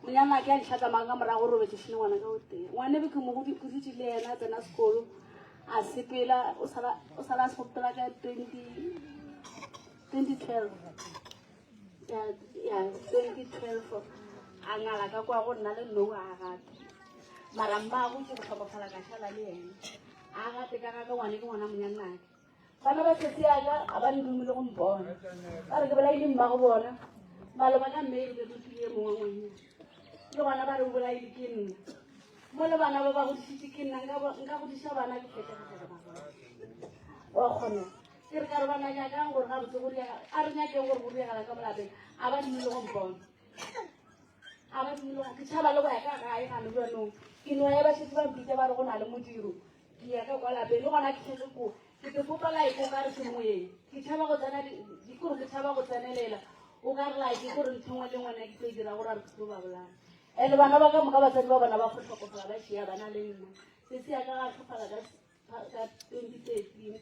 Monyana ke a ntlhatlamang ka morago robetse šine ngwana ka o tee. Ngwane be ke mo ke dutše le yena a tsena sekolo a sepela o sala o sala a sepela ka 20 2012 ya ya 2012 a ngala ka kwa go nna le nou a gate mara mmago ke go tlhokofala ka šala le yena a gate ka ga ka ngwane ke ngwana monyanake Bana ba sesi ya ka ga ba ndumele go mpona. Ba re ke bolaile mmago bona. Maloba ka mme e be re tlile mongwe ngwanyana. Le gona ba re o bolaile ke nna. Mo le bana ba ba godišitše ke nna nka nka godiša bana ke fetša ka tla ba wa kgona. Ke re ka re bana nyakang gore gabotse go riega a re nyakeng gore go riegala ka molapeng a ba dumele go mpona. A ba dumele go ke tšhaba le go ya ka gae gane jaanong. Ke no ya ba šetše ba mpitša ba re go na le modiro. Ke ya ka kwa lapeng le gona ke šetše ko ke te kopa like o ka re ke moeng ke tšhaba go tsena dikore ke tšhaba go tsenelela o ka re like gore ntho nngwe le nngwe nna ke tlo e dira gore a re ke tlo ba bolaya and bana ba ka moka batsadi ba bona ba go tlhokofala ba šia bana le nna sese ya ka ga tlhokofala ka ka 2013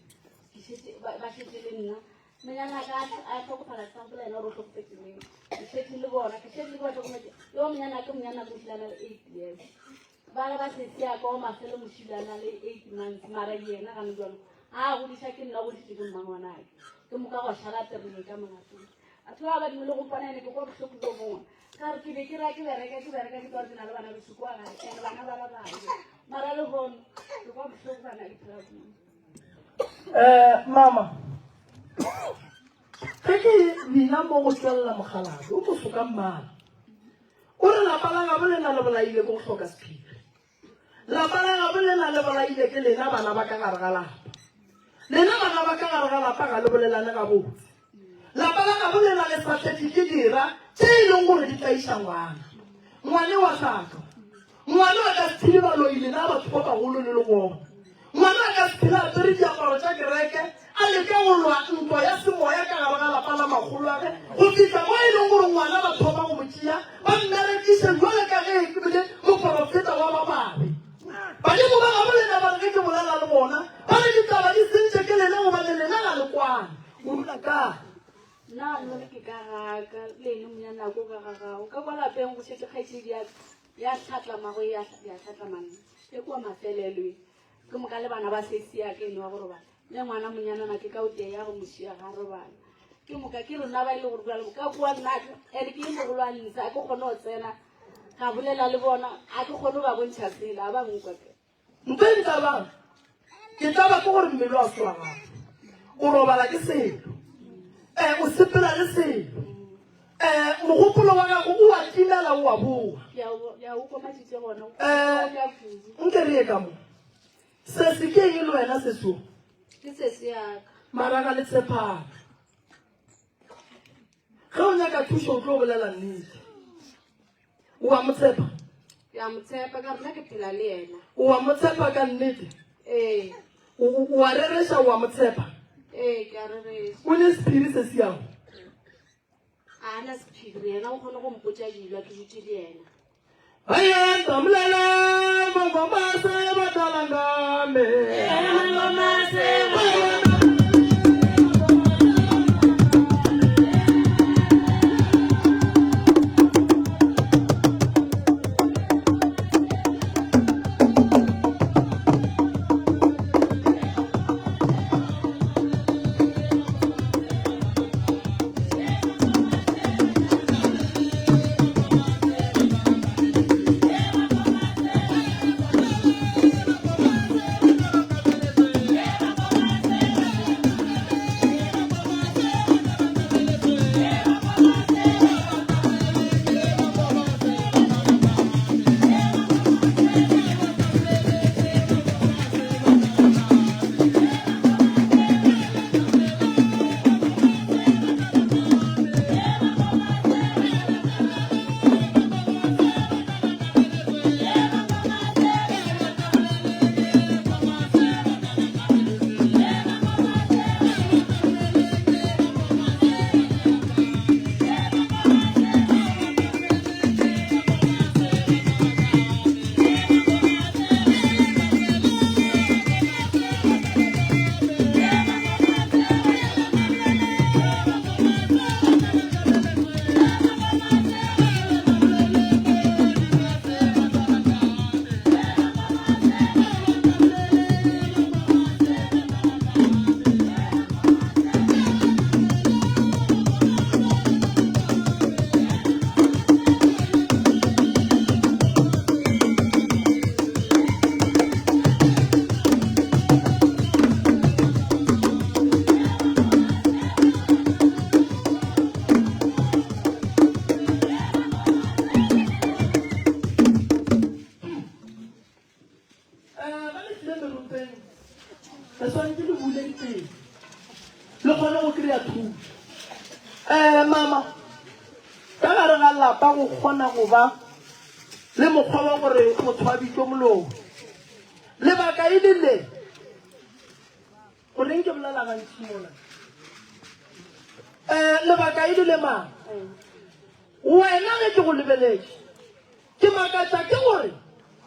ke šetše ba šetše le nna menyana ka a tlhokofala sa gopola ena gore o tlhokofetse neng ke šetše le bona ke šetše ke ba tlhokometse yo monyana ke monyana ke mošilana le eight years Ba re ba sesi ya ka wa mafelo mošila a na le eight months mara yena gane jalo a godiša ke nna godišitše ke mmangwanake ke moka gwa šala terene ka molapeng batho ba ba dimele go mpona ene ke kwa bohloko jo bongwe ka re ke be ke ra ke bereka ke bereka ke twa ke na le bana beso kwa gae ene bana ba ba baje mara le gono ke kwa bohloko bana ke phela kudu um mama ge ke bina mo go tswelela mokgalabje o tlo soka mmala O re lapa la gabo lena le bolaile ke go hloka sephiri. Lapa la gabo lena le bolaile ke lena bana ba ka gare ga lapa. Lena bana ba ka gare ga lapa ga le bolelane gabotse. Lapa la gabo lena le sahletše ke dira tše e leng gore di tlaiša ngwana. Ngwane wa hlaka. Ngwana a ka se phele baloi lena batho ba bagolo le le gona. Ngwana a ka se phele apere diaparo tša kereke a leka go lwa ntwa ya semoya ka gare ga lapa la makgoloage go fihla mo e leng gore ngwana ba thoma go mo tšea ba mmerekiše jwale ka ge e bile moporofeta wa ba babe. Badimo ba gabo lena ba re ge ke bolela le bona ba re ditaba di sentše ke lena gobane lena ga le kwane. O dula kae? Nna nna ke ka ga ka le ene monyanako ka ga gago ka kwa lapeng go šetše kgaetšedi ya ka. Ya hlatlamago ya ya hlatlama nna e kua mafelelo e ke moka le bana ba sesi ya ka eno wa go robala le ngwana monyanana ke ka o tee ya go mošia ga robala ke moka ke rona ba e le gore bjalo ka kua nna ene ke e mogolo a ntse a ke kgone go tsena ka bolela le bona a ke kgone go ba bontšha sela a ba nkwa Ntho e ntlabang ke tlaba ke gore mmele wa se wa gago o robala ke selo um o sepela le selo um mogopolo wa gago o a timela o a boa um nke re ye ka mo sese ke eng le wena seso mara ga le tshepana ge o nyaka thušo o tlo bolela nnete O a mo tshepa? Ke a mo tshepa ka rena ke phela le yena. O a mo tshepa ka nnete? Ee. O a rereša o a mo tshepa? Ee, ke a rereša. O ne sephiri se siago? A na sephiri, yena o kgone go mpotša dilo ke dutše le yena. Bayandamlela mangomase batalangame. Mangomase. lapa go kgona go ba le mokgwa wa gore motho a bitšwe moloi. Lebaka e le le, goreng ke bolela gantši mola? Um lebaka e le le mang? Wena ge ke go lebeletše, ke makatša ke gore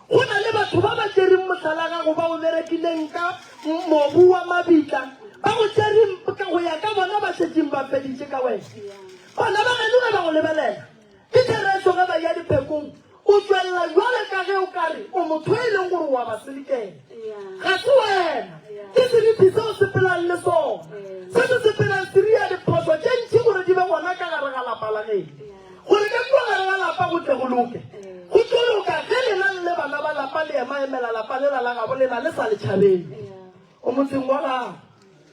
go na le batho ba ba tšereng mohlala gago ba o berekileng ka mobu wa mabitla, ba go tšereng go ya ka bona ba šetšeng ba feditše ka wena. Bana ba geno ge ba go lebelela, Ke therešo ge ba eya diphekong, o tšwelela bjale ka ge o ka re o motho e leng gore o a ba selekela. Ga se wena, ke serithi se o sepelang le sona. Se se sepelang se ria diphošo tše ntši gore di be gona ka gare ga lapa la geno. Gore ka kua gare ga lapa go tle go loke, go tlo loka ge lena le le bana ba lapa le ema-emela lapa lela la gabo lena le sa le tšhabeng. O motseng wa gago.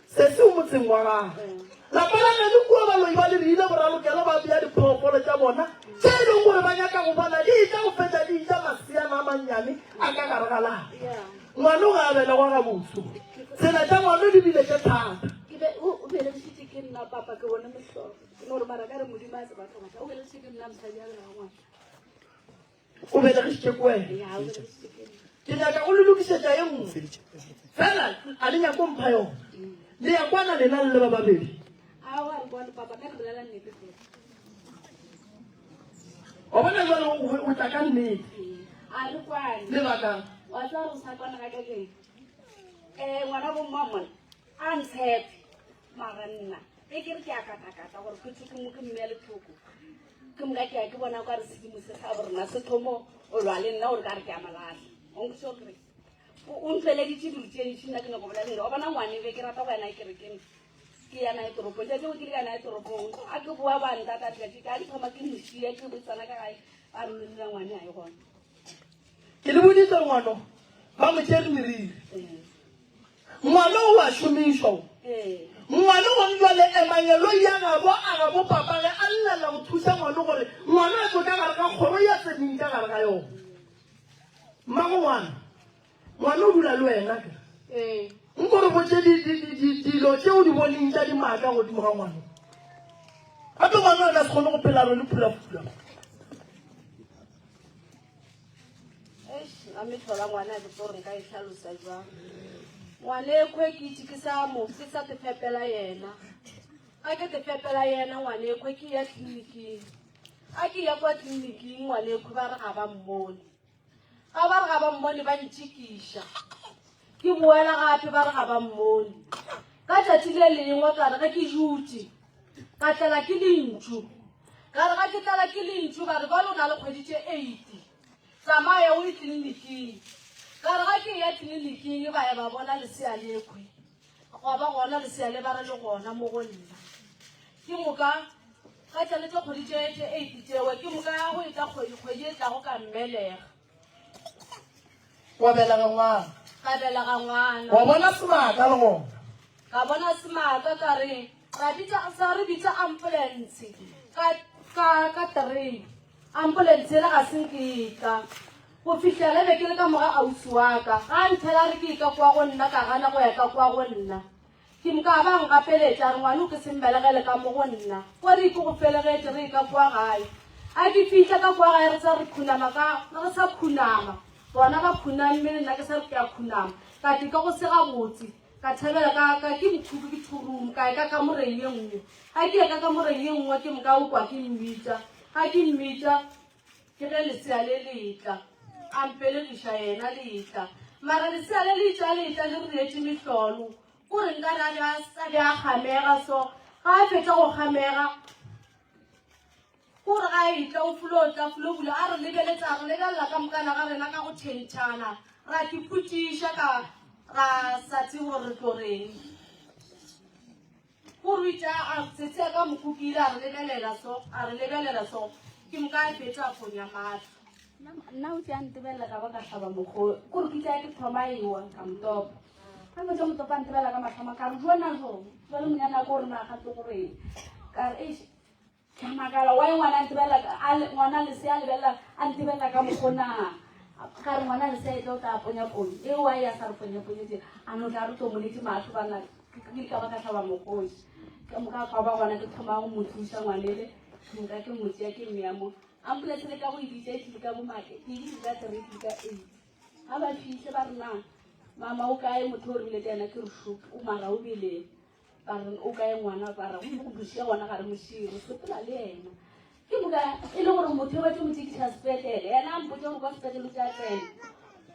Sesi o motseng wa gagwe. Lapa la geno kua baloi ba le rile boralokelo ba bea diphoofolo tša bona tše e leng gore ba nyaka go bona di etla go fetša di ja maseana a mannyane a ka gare ga lapa. Ngwano ga a belegwa gabotse. Tsela tša ngwano di bile tše thata. Ke be o o belegišitše ke nna papa ke bone mohlolo. Ke no re mara ka re Modimo a tseba ka batla. O belegišitše ke nna mosadi a belega ngwana. O belegišitše ke wena. Ya o belegišitše ke nna. Ke nyaka go le lokišetša ye nngwe. Fela a le nyako mpha yona. Le ya kwana lena le le ba babedi. Aowa re kwane papa nna ke bolela nnete fela. Wa bona jwale o tla ka nnete. A re kwane. Lebakang. Wa tseba gore o sa kwana ga ka keng. Eh ngwana bo mma mola a ntshepe mara nna e ke re ke a katakata gore ke ke mo ke mmea lethoko ke moka ke ya ke bona ka re sedimo se sa borena se thomo o lwa le nna gore ka re ke a malahla o nkse o kry o ntšweleditše dilo tše ntši nna ke nyako bolela nne wa bona ngwane be ke rata go yana kerekeng ke ya nae toropong tšatši ke le ka nae toropong a ke boa ba ntata tšatši ka ke thoma ke mošia ke botsana ka gae ba re merira ngwane a e gona Ke le boditse ngwano ba mo tšere meriri. Ngwana o a šomišwa o. Ngwana gone jwale emangeloi ya gabo a gabo papa ge a llela go thuša ngwana gore ngwana a tšwe ka gare ga kgoro ya tseneng ka gare ga yona. Mmago ngwana, ngwana o dula le wena ke. Nko re botše dilo tše o di boneng tša dimaka godimo ga ngwana. Gape ngwana a ka se kgone go phela re le phulafula. Eish, nna metlhola ngwana ke tlo re nka e hlalosa jwang. Ngwana ekhwe ke itse ke sa mo ke sa te fepela yena. A ke te fepela yena ngwana ekhwe ke ya tleliniking. A ke ya kwa tleliniking ngwana ekhwe ba re ga ba mmone. Ga ba re ga ba mmone ba ntšikiša. Ke boela gape ba re ga ba mmone. Ka tšatši le lengwe ka re ge ke dutše ka tlela ke lentšu. Ka re ga ke tlala ke lentšu ba re bjale o na le kgwedi tše eight. Tsamaya o ye tleliniking. Ka re ga ke eya tleliniking ba ya ba bona lesea lekhwi. Gwa ba gona lesea le ba re le gona mo go nna. Ke moka ka tša le tše kgwedi tše tše eight tšewe ke moka go etla kgwedi kgwedi e tlago ka mmelega. Wa belega ngwana. Ka belega ngwana. Wa bona semaka le gona. Ka bona semaka ka re ra bitsa sa re bitsa ambulance ka ka ka three ambulance ele ga se nke e tla go fihlela be ke le ka moga ausi wa ka ga a nthela re ke ka kwa go nna ka gana go ya ka kwa go nna Ke moka a ba ngapeletša, a re, Ngwano ke se mmelegele ka mo go nna. Ko re ke go felegetše re ye ka kua gae. A ke fihla ka kua gae re sa re khunama ka, re sa khunama. Bona ba khunamme le nna ke sa re ke a khunama. Ka te ka go se gabotse, ka thabela ka, ka ke mokhuku ke thurumu, ka ya ka kamoreng ye nngwe. Ga ke ya ka kamoreng ye nngwe ke moka o kwa ke mmitša. Ga ke mmitša, Ke ge lesea le le etla, a mpelegiša yena le etla. Mara lesea le le etla le etla le re diretše mehlolo. Ko re nkare a be a a be a kgamega so. Ga a fetša go kgamega, ko re ga a etla o fulo tla fulo bula a re lebeletša a re lebelela ka mokana ga rena ka go tšhentšhana. Ra kipotšiša ka ra sa tsebe gore re tlo reng. Go ruitše a sesi a ka mokukile a re lebelela so, a re lebelela so, ke moka a fetša a fonya mahlo. Nna o tšea ntebelela ka ba ka hlaba mokgo, ko re ke tšea ke thoma ewa ka motopa. Ga fetša motopa ntebelela ka mahlo ka re jona jo, jwale monyana ko re na ga tlo gore. Ka re eish Ke a makala why ngwana a ntebelela a ngwana lesea a lebelela a ntebelela ka mokgo na. Ka re ngwana lesea e tla o tla ponya ponye. E why a sa re ponya ponye tse a no tla re tomoletše mahlo bana ke ka ba ka hlaba mokgoši. Ka moka ka ba gona ke thoma go mo thuša ngwanele ke moka ke mo tšea ke mmea mo. Ambulance le ka go e bitša e tlile ka bomake, e tlile ka three, e tlile ka eight. Ga ba fihle ba re na mama o kae motho o re bile ka yena ke re šup o mara o bile ba re o kae ngwana ba re go mošia gona ga re mošie re sepela le yena ke moka e le gore motho yo ba tlo mo tšekiša sepetlele yena a mpotsa gore kwa sepetlele o tla tsena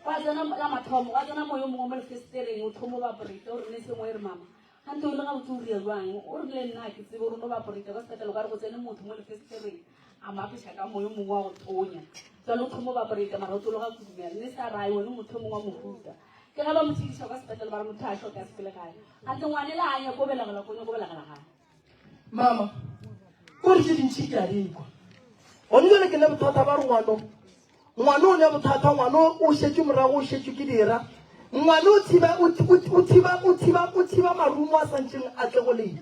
gwa tsena la mathomo gwa tsena moyo mongwe mo lefesetereng o thomo ba poreta o re ne sengwe e re mama gante o le gabotse o ria jwang o rile nna a ke tsebe o re no ba poreta kwa sepetlele o ka re go tsene motho mo lefesetereng a mo apeša ka moyo mongwe wa go tonya jalo o thomo ba poreta mara o tologa kudumela ne sa rae one motho mongwe wa mohuta ke ge ba mo tshediša kwa sepetlele ba re motho a šoka sepele gae gante ngwane le a nyako belegela ko nyako belegela gae mama ko re tše dintšhi ke a dikwa gone jale ke ne bothata ba re ngwano ngwano o ne bothata ngwano o šetše morago o šetše ke dira ngwano o thiba o thiba o thiba o thiba marumo a santšeng a tle go lena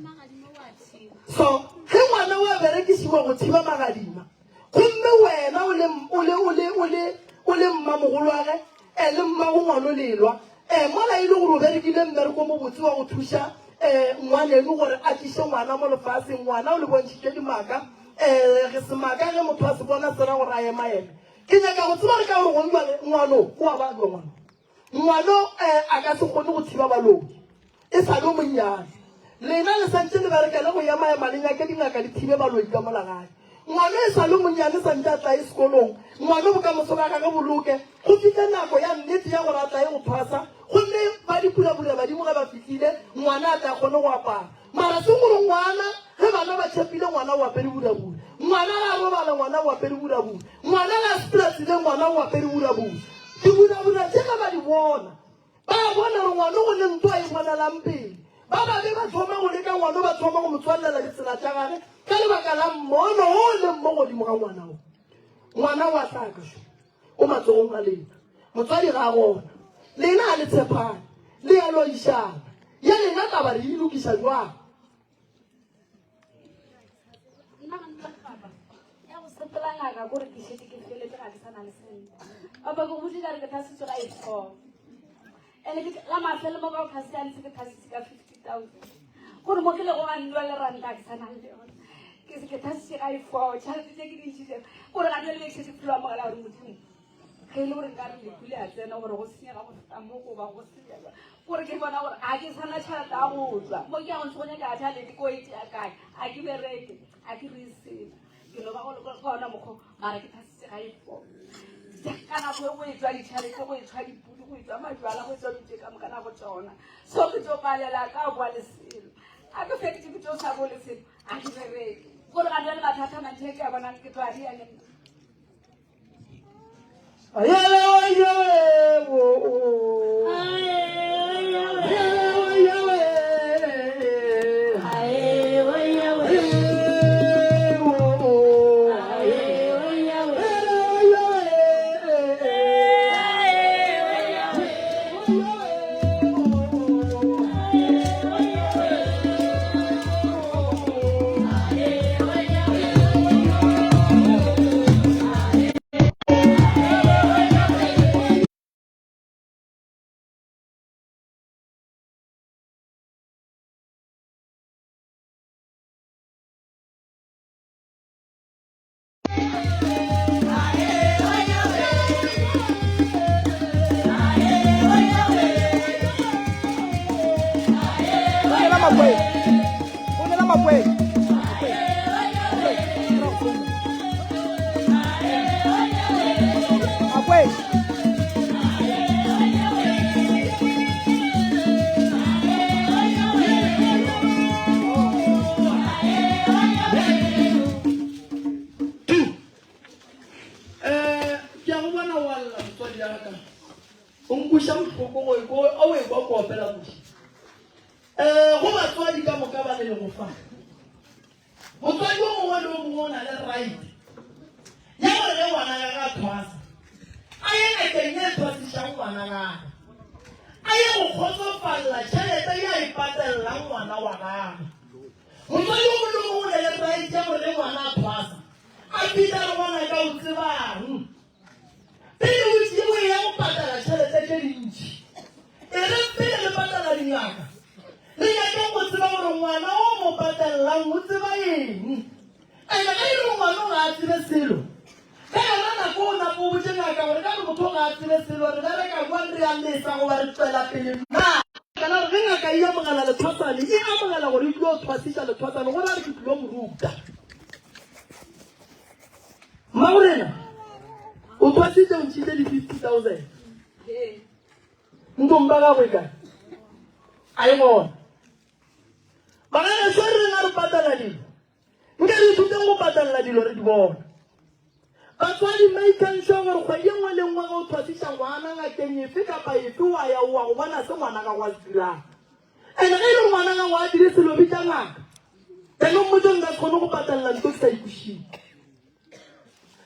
so ge ngwana o a berekisiwa go thiba magadima gomme wena o le o le o le o le o le mmamogolwage e le mmago ngwano lelwa um mola e le gore o berekile mmereko mobotse wa go thuša um ngwaneno gore a tliše ngwana mo lefaseng ngwana o le bontšhitše dimaka um ge semaka ge motho a se bona se ra gore a ema eme ke nyaka go tseba re ka gore gong jale ngwano o a bajwa ngwano ngwano um a ka se kgone go thiba baloi E sa le o monnyane. Lena le santše le berekele go emaema le nyake dingaka di thibe baloi ka mola gae. Ngwana e sa le monnyane santše a tlaye sekolong. Ngwana bokamoso ba gage bo loke. Go fihle nako ya nnete ya gore a tlaye go thwasa. Gomme ba dipurabura badimo ge ba fihlile, ngwana a tle a kgone go apara. Mara seng gore ngwana ge bana ba tšhepile ngwana o apere burabura. Ngwana ge a robala ngwana o apere burabura. Ngwana ge a sepela tseleng ngwana o apere burabura. Diburabura tše ge ba di bona Ba bona gore ngwano go ne ntwa e bonalang pele. Ba babe ba thoma go leka ngwano, ba thoma go mo tswalela ditsela tša gage ka lebaka la mmono o leng mo godimo ga ngwana o. Ngwana wa hlaka šo, o matsogong a lena. Motswadi ga a gona. Lena ga le tshepane, le ya loišana. Ya lena taba re e lokiša jwang? nna ga nna papa ya go sepela ngaka kore ke šetse ke feletse ga ke sa na le sente papa ke go botse ka re ke thasitse ga e four ene ke la mafelo mo ka go thasitse a ntse ke thasitse ka 50,000 gore mo ke le go ga le ranta ke sa nang le yone ke se ke thasitse ga e four tšhelete tse ke di ntšhitse gore ga jale be ke šetse ke phelo amogela gore modimo ge e le gore nka re lehu le a tsena gore go senyega go feta mo goba go senyega gore ke bona gore ga ke sana tšhelete ya go tswa mo ke ya go ntse go nyaka tšhelete ko e tšea kae a ke bereke a ke re selo ke no ba go ka ona mokgwa mara ke thasitse ga e fo ka nako e go e tswa ditšhelete go e tshwa dipudi go e tswa majwala go e tswa dutse ka moka nako tsona so ke tso palela ka boa le selo a ke feditse ke tso sa bo le selo a ke bereke gore ga jale mathata mantšhe ke a bonang ke tlo a di ane Eh, ke a go bona wa lla motswadi ya ka o nkweša bohloko go e o e kwa ko opela kuši um go batswadi ka moka ba le lego fa motswadi o mongwe le o mongwe o na le right ya gore ge ngwana gage a thwasa a ye ngakeng e thwasišang ngwana gage a ye go kgotsofalela tšhelete ya e patelelang ngwana wa gagwe Motswadi o mongwe le mongwe o na le right ya gore ge ngwana a thwasa a bitsa re ngwana ka o tsebang pele o tšee o ya go patala tšhelete tše dintši e re pele re patala dingaka re nyake go tseba gore ngwana o mo patelelang o tseba eng ene ge e le ngwana o ga a tsebe selo. o botše ngaka gore ka re motho ga a tsebe selo re bereka jwang re a lesa goba re tšwela pele na. Ka la re ge ngaka e amogela lethwasane e amogela gore e tlilo thwasiša lethwasane go ra re ke tlilo mo ruta. Mmagorena o thwasitše o ntšhitše di 50,000. Ntomba gagwe kae? A e gona. Bagageso re reng a re patela dilo? Nka re ithuteng go patalela dilo re di bona. Batswadi making sure gore kgwedi e nngwe le nngwe ge o thwasiša ngwana ngakeng efe kapa efe wa ya wa go bona se ngwana gago a se dirang. And ge e le gore ngwana gago a dire selo bitša ngaka. Then o mmotse nka se kgone go patalela nto ke sa ikwešiše.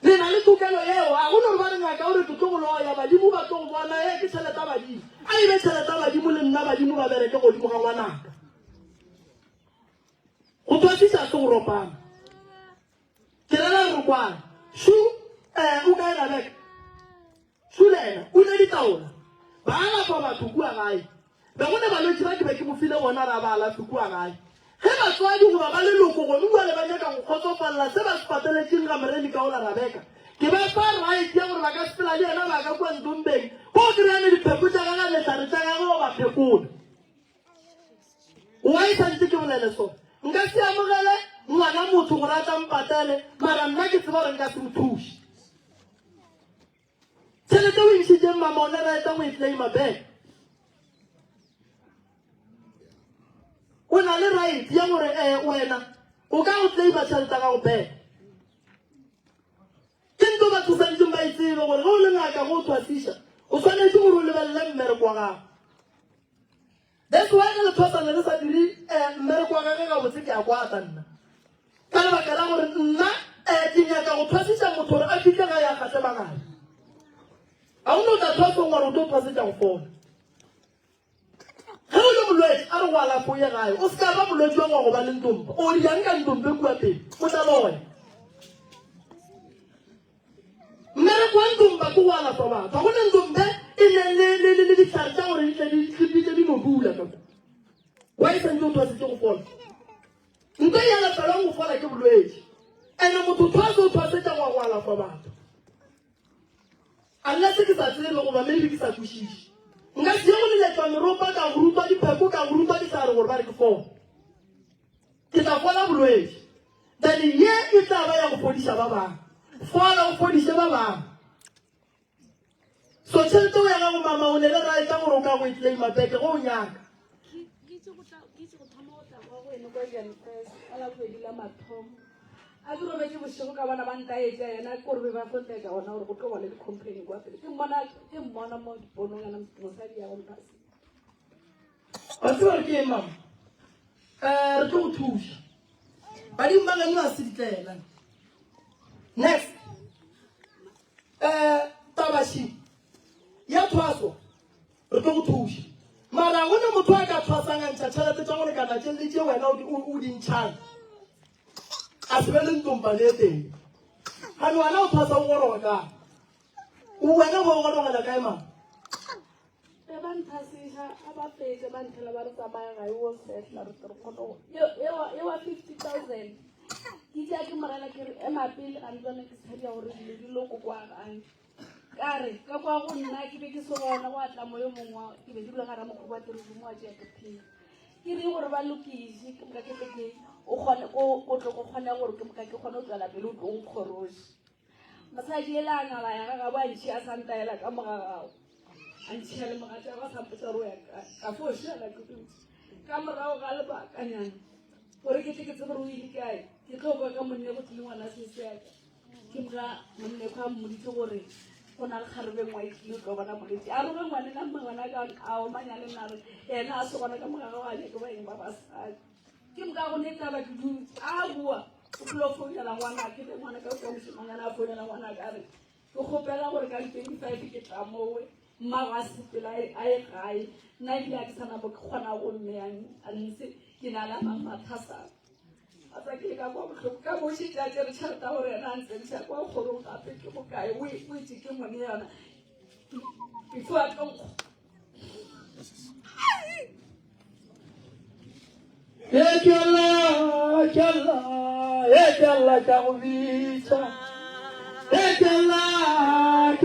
Le na le tokelo yeo. A go no re ba re ngaka o re ke tlo go loya badimo ba tlo go bona e ke tšhelete ya badimo. A e be tšhelete ya badimo le nna badimo ba bereke godimo ga ngwanaka. Go tswafisa se go ropana. Ke rela re kwana. Shu eh o kae Rebeka? Shu le ena o ne ditaola. Ba alafa batho kua gae. Be go ne balwetši ba ke be ke mo file bona ra ba alafe kua gae. Ge batswadi goba ba leloko gone bjale ba nyaka go kgotsofalela se ba se pateletšeng ga Moreni Kaola Rebeka, ke ba fa right ya gore ba ka sepela le yena ba ka kua Ntombeng go kry-a dipheko tša gagwe mehlare tša gagwe wa ba phekola. Why santse ke bolele so? Nka se amogele ngwana motho gore a tla mpatele, mara nna ke tseba gore nka se mo thuše. Tšhelete o e ntšhitšeng mama o ne right go e claima back. O na le right ya gore eh wena o ka go claima tšhelete ya gago back. Ke nto batho swanetšeng ba e tsebe gore ge o le ngaka go o thwasiša o swanetše gore o lebelele mmereko wa gago. That's why ge lethwasana le sa dire eh, mmereko wa gage gabotse ke a kwata nna ka lebaka la gore nna um ke nyaka go thwasiša motho gore a fihle ga ya gahle bagale ga o no tla thwasong gore o tlo thwasetša go fola ge o le molwetši a re go alafo ye gae o se ka ba molwetši wa go ba le ntompe o diang ka ntompe kua pele o tla loya Mmereko wa Ntomba ke go alafa batho. Ga go na Ntombe e neng le, le, le, le dihlare tša gore di tle di di tle di no dula ka kwa. Why santse o thwasitse go fola? Nto e alafelwang go fola ke bolwetši. Ene motho thwase o thwasetša go go alafa batho. Unless ke sa tsebe goba maybe ke sa kwešiše. Nka se ye go leletšwa meropa ka go rutwa dipheko ka go rutwa dihlare gore ba re ke fola. Ke tla fola bolwetši. Then ye e tla ba ya go fodiša ba bangwe. Fola o fodiše ba bangwe. So tšhelete o ya gago mama o ne le right gore o ka go e claima back go o nyaka. Ke itse go tla ke itse go thoma go tla kwa go ene kwa Janpress ka la bobedi la mathomo. A ke robetše bošego ka bona ba ntaetša yena ke gore be ba fo ntaetša gona gore go tlo ba le di-complain kwa pele. Ke mmona ke mmona mo diponong yena mosadi ya go mphase. Wa tseba gore ke eng mama? Eh re tlo go thuša. Badimo ba geno a se ditlela. Next. Eh tabashi ya thwaso re tlo go thuša. Mara go ne motho a ka thwasang a ntšha tšhelete tša go lekana tše le tše wena o di ntšhang. A se be le ntompane e teng. Gane wena o thwasa o goroga kae? Wena o gorogela kae mama? Ge ba nthasiša a ba fetša ba nthela ba re tsamaya ga e o fehla re tle re kgone go e wa 50,000 ke tša ke morela ke re ema pele ga ntswane ke tshedia gore dilo di loko kwa gae ka re ka kwa go nna ke be ke se gona go atla moyo mongwe ke be ke dula gara mokgwa wa teroromo wa tšea ke phela ke re gore ba lokiše ke moka ke tle ke o kgone o tlo go kgone gore ke moka ke kgone go tswela pele o tlo nkgoroše Mosadi ela a ngala ya gagabo a ntšhia a sa ntaela ka moga gago a ntšhia le mogatša ba sa mpotsa gore o ya kae ka fo šala ke dutse ka morago ga lebakanyana gore ke tle ke tsebe gore o ile kae ke tlo kwa ka monne go tlile ngwana se seaka ke moga monne kwa mmoditse gore go na le kgarebeng wa e tlile tlo bona molwetsi a roge ngwane na ngwana ka a omanya le nna re ena a se gona ka moga gago a nyake baeng ba basadi Ke moka go ne taba ke dutse a bua o tlilo founela ngwana ke be ngwana ka kwa mošemanyana a founela ngwana ka re ke kgopela gore ka di-25 ke tla mowe mmago a sepela a ye gae nna ebile a ke sana mo ke kgona go mmeyang a ntse ke na le a mang mathasana a tsa ke le ka kwa botlhoko ka mo šetse a tsere tšhelete ya gore ena a ntsentsha kwa kgorong gape ke bokae o itse ke mone yona before a tlo nkgo Ye ke alla, ke alla, ye ke alla ka go bitša. Ye ke alla,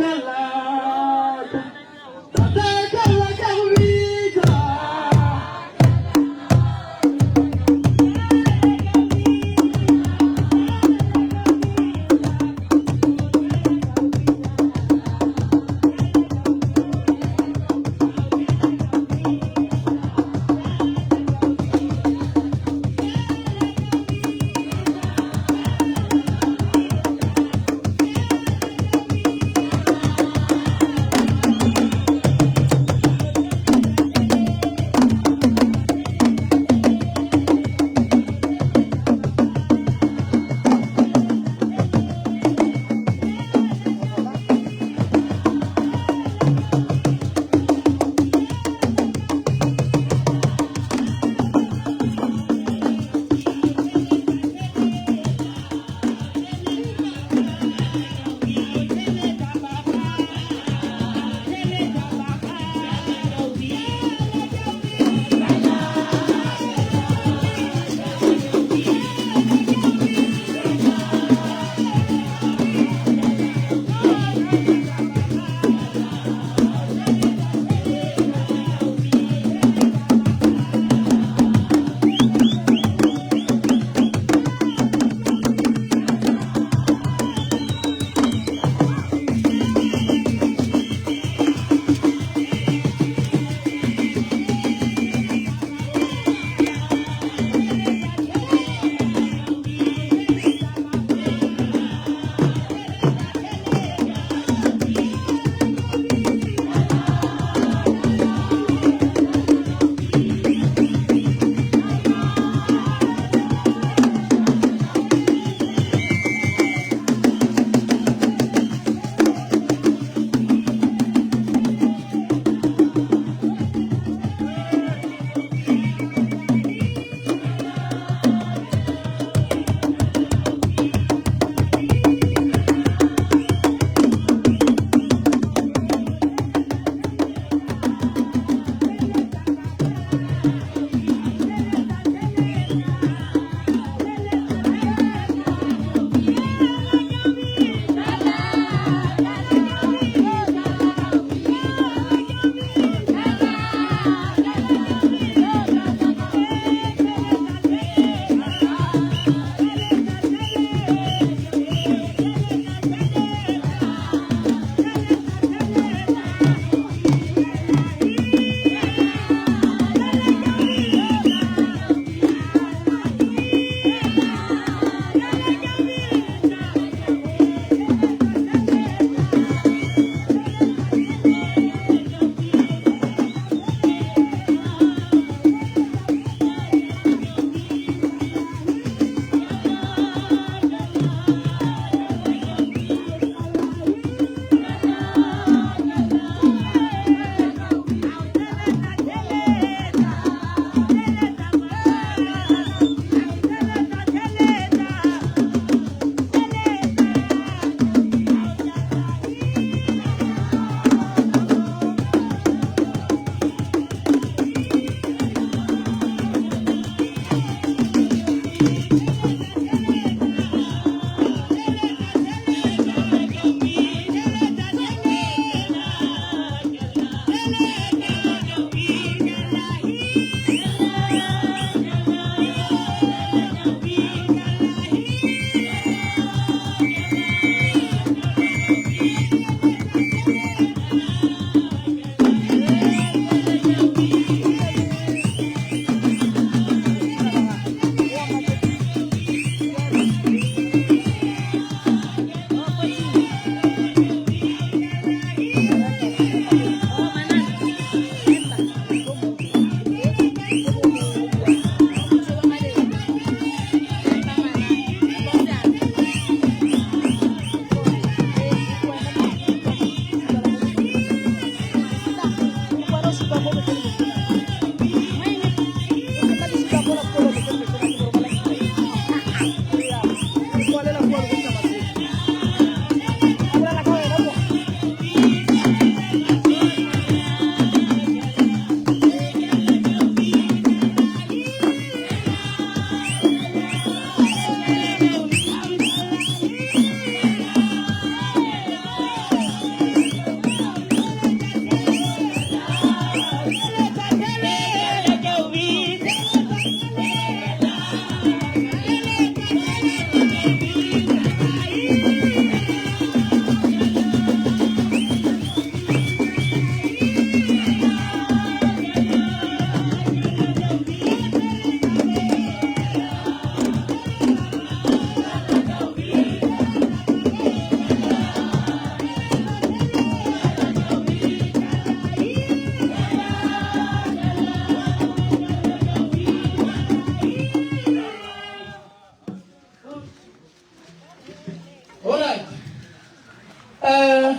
Um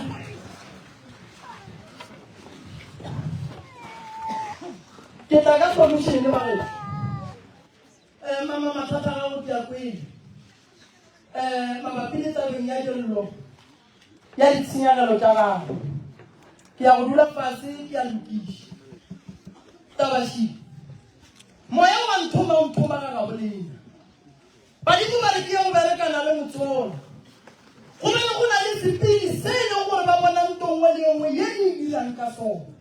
ke tla ka solution bagešo. Um mama mathata a gago ke a kwele. Um mabapi le tabeng ya dillo ya ditshenyagelo tša gago. Ke ya go dula fase ke a lokiša. Tabaši. Moya wa nthoma o nthoma ga gabo lena. Badimo ba re ke ye go berekana le motsola. Go be go na le sepili se e leng gore ba bona nto nngwe le nngwe ye e dirang ka sona.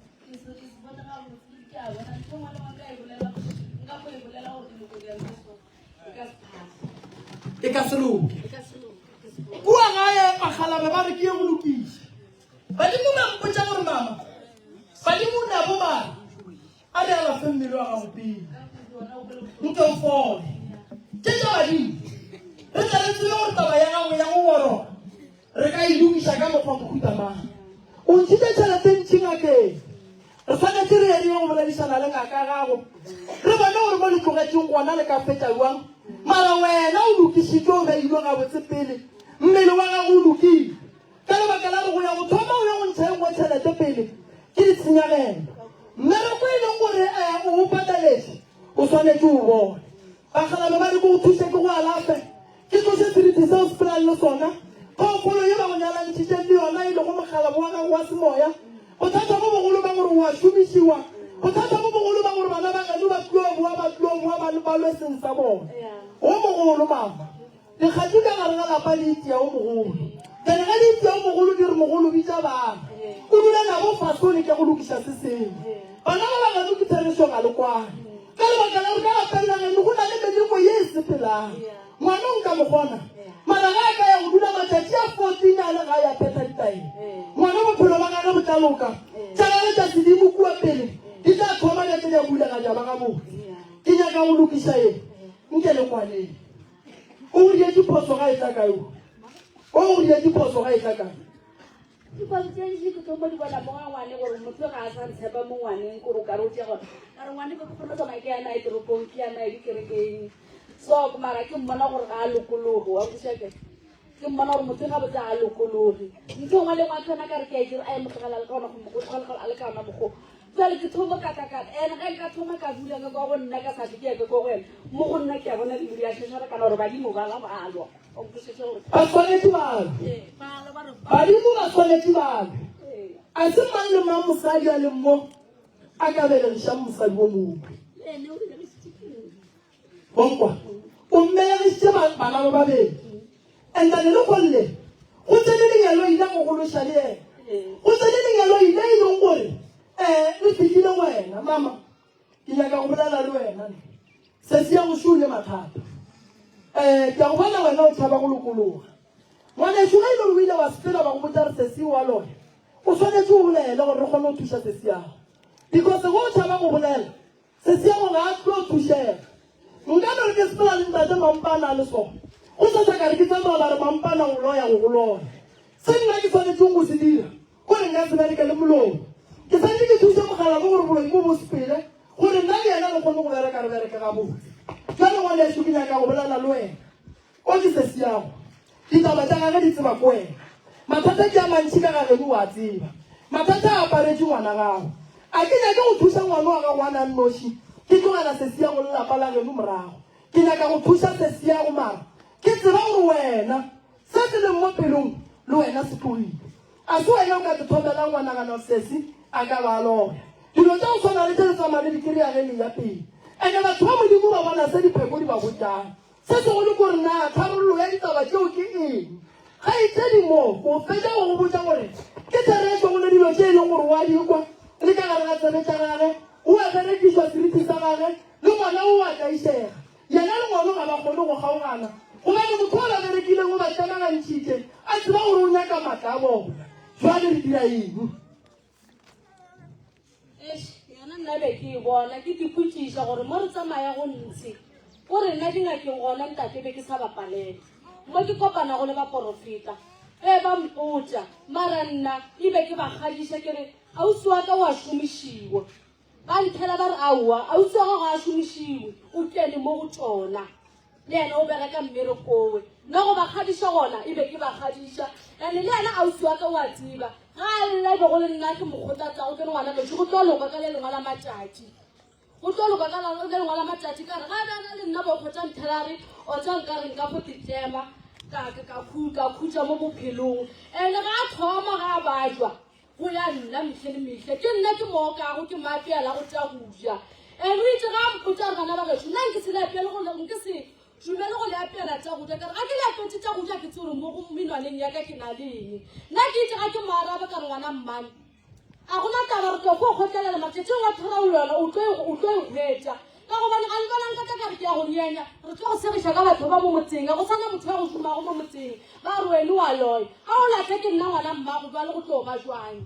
E ka se loke. Kua gae bakgalabe ba re ke ye go lokiša. Badimo ba mpotša gore mama, badimo nabo ba re A re alafe mmele wa gago pele, nke o fole. Tše tša badimo, re tle re tsebe gore taba ya gago ya go goroga re ka e lokiša ka mokgwa mohuta mang. O ntšhitše tšhelete ntši ngakeng. Re swanetše re ye re ye go boledišana le ngaka ya gago, re bone gore mo le tlogetšeng gona le ka fetša bjang. Mara wena o lokišitšwe, o beilwe gabotse pele, mmele wa gago o lokile. Ka lebaka la gore go ya go thoma o ye go ntšha e nngwe tšhelete pele ke ditshenyagelo. Mmereko e leng gore o o pataletše o swanetše o bone. Bakgalabje ba re ke go thuše ke go alafe, ke tloše seriti seo se phelang le sona, phoofolo ye ba go nyalantšhitšeng le yona e lego mokgalabo wa gago wa semoya. Bothata bo bogolo ba gore o a šomišiwa, bothata bo bogolo ba gore bana ba geno ba tlo boa ba tlo boa ba lwe seng sa bona. O mogolo mama. Dikgatšu ka gare ga lapa di itia o mogolo. Bjale ge di itia o mogolo di re mogolo bitša bana. O dule nabo fase o leke go lokiša se sengwe. Bana ba ba geno ke therešo ga le kwane. Ka lebaka la gore ka lapeng la geno go na le meleko ye e sepelang. Ngwana o nka mo kgona mara ge a ka ya go dula matšatši a 14 a le gae a phetha ditaelo. Ngwana bophelo ba gage bo tla loka. Tša gage tša sedimo kua pele di tla thoma bja tše di a bulega di a ba gabotse. Ke nyaka go lokiša eng? Nke le kwaneng. O go dietše phoso ga e tla kae o? O go dietše phoso ga e tla kae? Diphoso tše ntši ke thoma di bona mo ga ngwane gore motho ga a sa ntshepa mo ngwaneng kore o ka re o tšea gore ka re ngwane ke kgone tsamaya ke ya nae toropong ke ya nae dikerekeng so mara ke mmona gore ga a lokologe wa kweša ke ke mmona gore motho ga botse a lokologe ntho ngwe le ngwe tsena ka re ke a e dira a e mo tlogela le ka ona go tlogela a le ka ona mokgo Jwale ke thoma ka ka ka ene ge nka thoma ka dula ka kwa go nna ka sa ke ya ka kwa go ena mo go nna ke a bona dilo di a šešara kana gore badimo ba la balwa o nkwešiše gore Ba swanetše ba lwe. ee ba lwa ba re Badimo ba swanetše ba lwe. ee A se mang le mang mosadi a leng mo a ka belegišang mosadi wo mongwe. le ene o belegišitše ke Bonkwa o mmelegišitše ba- bana ba babedi. And then le golle go tsene lenyalo ile go gološa le yena. Go tsene lenyalo ile e leng gore um le fihlile go wena mama ke nyaka go bolela le wena ne. Sesi ya go šole mathata. Um ke a go bona wena o tšhaba go lokologa. Ngwanešu ge e le gore o ile wa sepela ba go botša re sesi wa loya o swanetše o bolele gore re kgone go thuša sesi yago. Because ge o tšhaba go bolela Sesiago ga a tlo thušega. Nka no re ke sepela le ntate Mampana a le sona. Go sasa ka re ke tsamaya ba re Mampana o loya go go loya. Se nna ke swanetšeng go se dira ko re nka se bereke le molomo. Ke swanetše ke thuše mokgalabje gore boloi bo bo sepele gore nna le yena re kgone go bereka re bereke gabotse. Bjale ngwanešu ke nyaka go bolela le wena. O ke sesiago. Ditaba tša gage di tseba ko wena. Mathata ke a mantši ka ga geno o a tseba. Mathata a aparetše ngwana gago. A ke nyake go thuša ngwana wa gago a na nnoši, ke tlogela sesiago le lapa la geno morago. Ke nyaka go thuša sesiago mara ke tseba gore wena se se leng mo pelong le wena se tlogile. A se wena o ka te thomelang wa nagana gore sesi a ka ba a loya. Dilo tša go swana le tše le tsamaya le di kry-a ge le eya pele. Ene batho ba Modimo ba bona se dipheko di ba botšang. Se segolo ke gore na tharollo ya ditaba tšeo ke eng. Kgaetšedi mo o fetša go go botša gore ke therešo go ne dilo tše e leng gore o a di kwa le ka gare ga tsebe tša gage, o a berekišwa seriti sa gage, le gona o a tlaišega. Yena le ngwano ga ba kgone go kgaogana gobane motho o ba berekileng o ba tlemagantšhitše a tseba gore o nyaka matla a bona. Bjale re dira eng? Eish, yona nna be ke e bona ke dipotšiša gore mo re tsamaya go ntshe o re nna dingakeng gona ntate be ke sa bapalele mo ke kopanago le baporofeta ge ba mpotša mara nna e be ke ba kgadiša ke re ausi wa ka wa šomišiwa ba nthela ba re aowa ausi wa gago a šomišiwe o kene mo go tšona. Le yena o bereka mmerekowe. Nna go ba kgadiša gona e be ke ba kgadiša. And-e le yena ausi wa ka o a tseba. Ga a lla e be go le nna ke mo kgothatsago ke re ngwana gešo go tlo loka ka le lengwe la matšatši. Go tlo loka ka le lengwe la matšatši ka re ga a be a na le nna bo kgotsa nthelare o tsa nka re nka fo tetlema ka ka ka khutša mo bophelong. And-e ga a thoma ga a bajwa Go ya nna mehle le mehle, ke nna ke mo okago, ke mo apeelago tša go ja. And o itše ge a mpotša gore bana ba gešo, nna nke se le apeele go, nke se dumele go le apeela tša go ja. Ka re ga ke le apeetše tša go ja, ke tsebe gore mo go menwaneng ya ka ke na le eng. Nna ke itše ga ke mo araba ka re ngwana mmane, a gona taba, re tlo fo kgotlelela matšatšing a thorao yona o tlo e, o tlo e hwetša. Ka gobane ga nka la nka tla ka re ke ya go nyenya, re tlo go segiša ka batho ba mo motseng, ga go sa na motho ya go šomago mo motseng, ba re wene wa loya. Ga o lahle ke nna ngwana mmago, bjale go tlo ba jwang?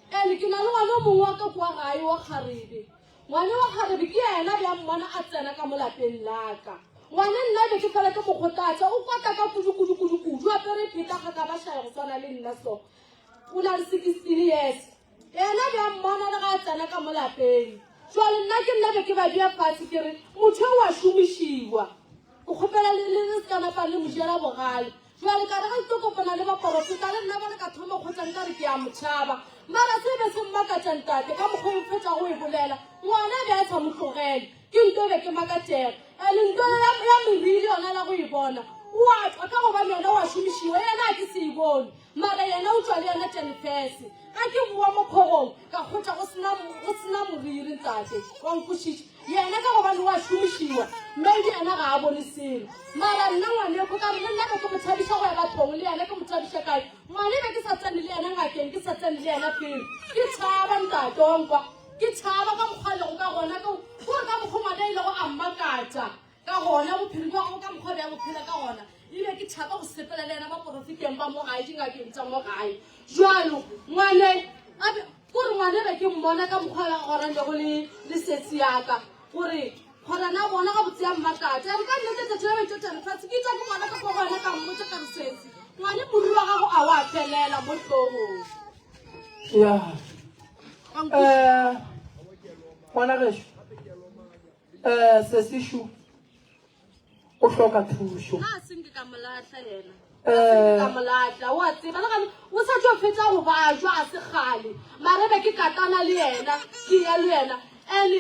Ene ke na le ngwana o mongwe wa ka kua gae wa kgarebe. Ngwane wa kgarebe ke yena bja mmona a tsena ka mo lapeng la ka. Ngwane nna be ke fela ke mo kgothatsa, o kwata ka kudu kudu kudu kudu, apere pheta ga ka ba šaya go swana le nna so. O na le 16 years. Yena be a mmona le ga a tsena ka mo lapeng. Jwale nna ke nna be ke ba bea fatshe ke re, motho yo wa šomišiwa. Ke kgopela le, le, le se ka napa le mo jela bogale. Jwale ka re ge ke tlo kopana le baporofeta le nna bjale ka thoma go kgotsa nka re ke a mo tšhaba. Mara se be se mmakatša ntate ka mokgwa o fetša go e bolela. Ngwana be a sa mo tlogele. Ke nto be ke makatšega. And nto ya, ya meriri yona la go e bona. O a tšwa ka gobane yena wa šomišiwa, yena a ke se e bone. Mara yena o tšwa le yona Jenifese. Ga ke boa mo kgorong, ka kgotša go sena, go sena moriri, ntate. Wa nkwešiša? Yena ka gobane wa šomišiwa, maybe yena ga a bone selo. Mara nna ngwaneko, ka re le nna be ke mo thabiša go ya bathong, le yena ke mo thabiša kae? Ngwane be ke sa tsene le yena ngakeng, ke sa tsene le yena felo. Ke tšhaba, ntate, wa nkwa? Ke tšhaba ka mokgwa a lego ka gona, ke gore ka mokgwa ngwana a ilego a mmakatša. Ka gona, bophelo bja gagwe ka mokgwa bja bophela ka gona, ebile ke tšhaba go sepela le yena baporofeteng ba mo gae, dingakeng tša mo gae. Jwalo, ngwane, a be, kore ngwane be ke mmona ka mokgwa wa gora lego le, le sesi ya ka, gore, gore na bona gabotse ya mmakatša. A re, ka nnete tšatši la betšo tša lefatshe, ke tša ke ngwana ka kwa go yena ka mmotša ka re, Sesi, ngwane moriri wa gago a wa felela mo hlogong. Ya. Eh, ngwana gešo. Eh, sesišu o hloka thušo. Na se nke ka mo lahla yena. Eh. Ka mo lahla, o a tseba le gane o sa tšo fetsa go bajwa a se kgale. Mare be ke katana le yena, ke ya le yena. Ene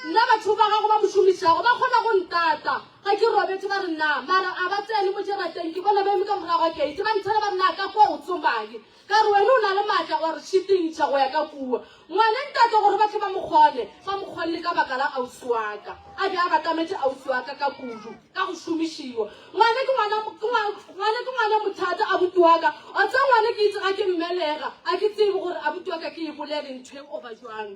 nna batho ba gago ba mo šomišago ba kgona go ntata ga ke robetse ba re nna mara a ba tsene mo jarateng ke bona ba eme ka morago ga keite ba nthela ba re na ka kwa o tsomang Ka re, Wena o na le maatla wa re šitiša go ya ka kua. Ngwane ntate gore ba tle ba mo kgone, ba mo kgonne ka baka la ausi wa ka. A be a batametše ausi wa ka ka kudu, ka go šomišiwa. Ngwane ke ngwana, ke ngwa, ngwane ke ngwana mothata, abuti wa ka. Wa tseba ngwane ke itse ga ke mmelega, a ke tsebe gore abuti wa ka ke e bolele ntho e goba jwang.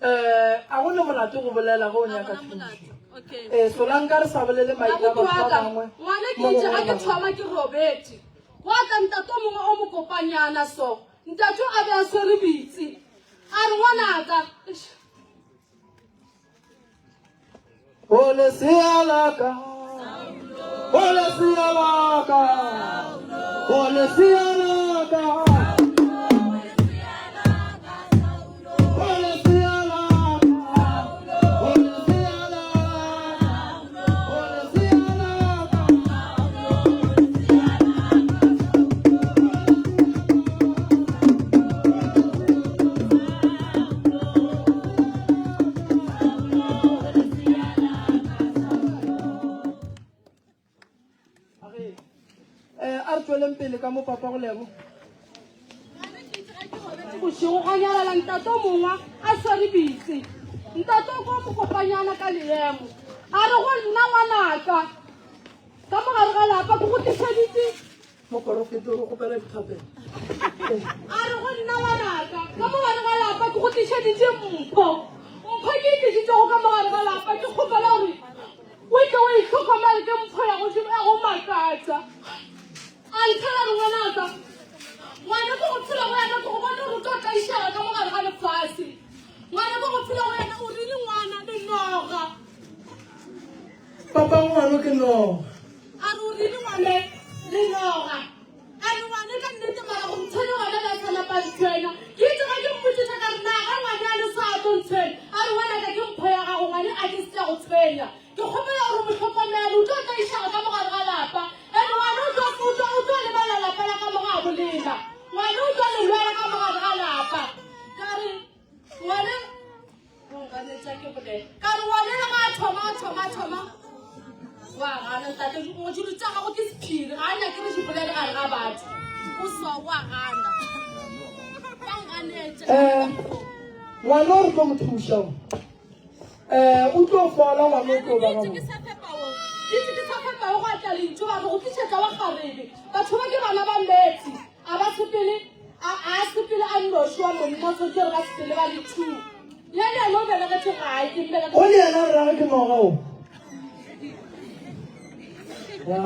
Eh, a go ne molato go bolela ge o nyaka thušo. Eh, solanka re sa bolele maina a batho ba bangwe. Ngwane ke itse ga ke thoma ke robetše. Gwa tla ntate o mongwe o mokopanyana so. Ntate a be a swere bitse. A re ngwanaka. O lesea la ka. O lesea la ka. O lesea la ka. O lesea la ka. O lesea la ka. O lesea la ka. Eh, a re tsweleng pele ka mo papa go lebo bošego gwa nyalala ntate o mongwe a swere bitse ntate o ko mokopanyana ka leemo a re go nna ngwanaka ka mogare ga lapa ke go tlišeditse Moporofeta o kgopela dithapelo. A re go nna ngwanaka, ka mo gare ga lapa ke go tlišeditše mpho. Mpho ke e tlišitšego ka mo gare ga lapa ke kgopela gore o tle o e hlokomele ke mpho ya go ya go makatša. A nthela re ngwanaka, ngwana ke go phela go yena ke go bone gore o tlo tlaišega ka mo gare ga lefase. Ngwana ke go phela go yena o rile ngwana le noga. Papa ngwano ke noga. A re o rile ngwane le noga. A re ngwane ka nnete mara go ntshwenya gona le a sa napa ntshwenya. Ke itse ga ke mmotšiša ka re na ga ngwane a le sa tlo ntshwenya. A re ngwanaka ke mpho ya gago ngwane a ke se tla go tshwenya. wa gana. Ba nganetše. Eh, ngwana o re tlo mo thuša o. Eh, o tlo fola ngwana o tlo ba Ke itse ke sa fepa o. Ke itse ke sa fepa o go atla lentšu ba re go tlišetša wa kgarebe. Batho ba ke bana ba metsi. A ba sepele a a sepele a nnoši wa monna o tshwanetse re ba sepele ba le two. Le yena o belegetše gae ke mmelege. O le yena rragwe ke noga o. Ya.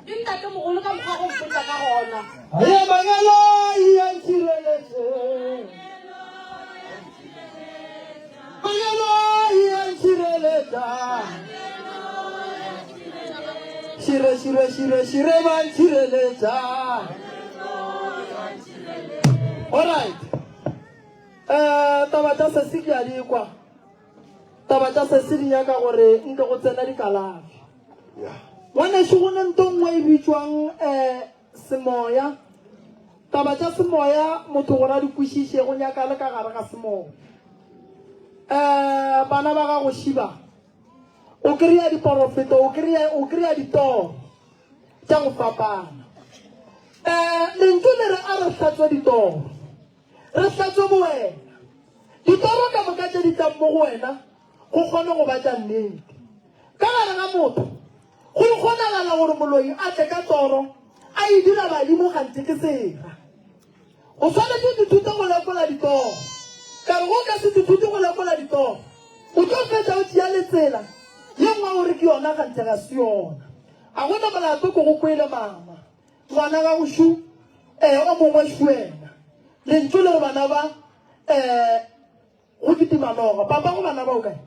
Ke ntatemogolo ka mokgwa go mpotsa ka gona. Ye mangelo ya ntšhireletše. Mangelo ya ntšhireletša. Šire šire šire šire ba ntšhireletša. All right. Eh taba tša sesi ke a di kwa. Taba tša sesi di nyaka gore nke go tsena dikalafi. Ngwanešu go ne nto nngwe e bitšwang um semoya. Taba tša semoya motho gore a di kwešiše go nyaka le ka gare ga semoya. Um bana ba gago šiba o kry-a diporofeto o kry-a ditoro tša go fapana. Um lentšu le re a re hlatswe ditoro. Re hlatswe bowena. Ditoro ka moka tše di tlang mo go wena go kgone go ba tša nnete. Ka gare ga motho go kgonagala gore moloi a tle ka toro a e dira badimo kganthe ke sera. O swanetše o ithute go lekola ditoro. Ka re go ka se ithute go lekola ditoro, o tlo fetša o tšea le tsela ye nngwe o re ke yona kganthe ga se yona. A gona molato ke go kwele mama. Ngwana gago šu, ee, o mongwe šu wena. Lentšu le re bana ba, ee, go kitima noga. Papa go bana ba o kae?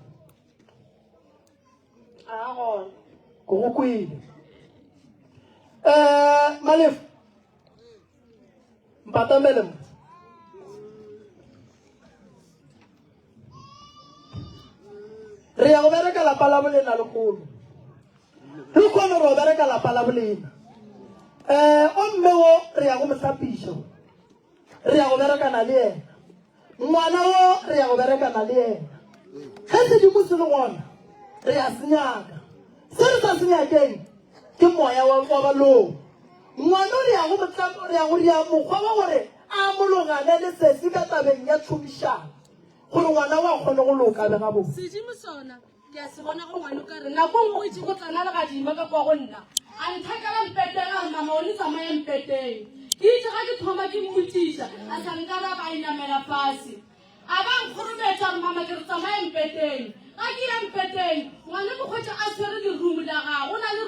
A gona. Ke go kwele. Eh, Malefo. Mpatamele mo. Re ya go bereka lapa la bolena lekgolo. Re kgone go bereka lapa la bolena. Eh, o mme wo re ya go mo hlapiša. Re ya go berekana le yena. Ngwana wo re ya go berekana le yena. Ge sedimo se le gona, re ya se nyaka. Se re sa se nyakeng ke moya wa wa balong. Ngwana re ya go mo re ya go ria mokgwa wa gore a mologane le sesi ka tabeng ya tšhomišano gore ngwana wa kgone go loka be gabotse. Sedimo sona Ke a se bona go ngwana o ka re nako nngwe o itse go tsena legadima ka kwa go nna. A nthakela mpeteng a re mama o ne tsamaya mpeteng. Ke itse ga ke thoma ke mmotšiša a sa nkaraba a inamela fase. A ba nkgorometša a re mama ke re tsamaya mpeteng. Ga ke ya mpeteng ngwana ke kgwetša a tshwere lerumo la gagwe o na le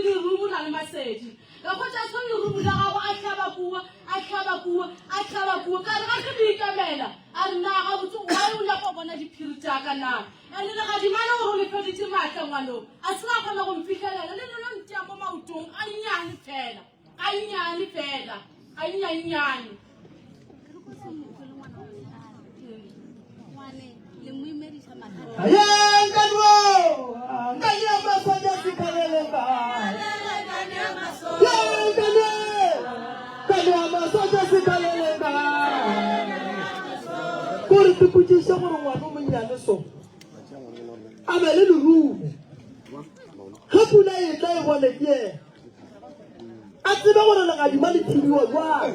lerumo o na le masedi. Ka kgwetša a tshwere lerumo la gagwe a hlaba kua a hlaba kua a hlaba kua ka re ga ke mo ikamela a re na gabotse why o nyaka go bona diphiri tša ka na. Ene legadima le gore o le feditše maatla ngwanong, a se la kgona go mfihlelela, le lona ntia mo maotong gannyane fela, gannyane fela, gannyannyane. Kore ke potšiše gore ngwana o monnyane so a be le lerumo ge pula e tla e bone ke yena a tsebe gore legadima le thibiwa jwang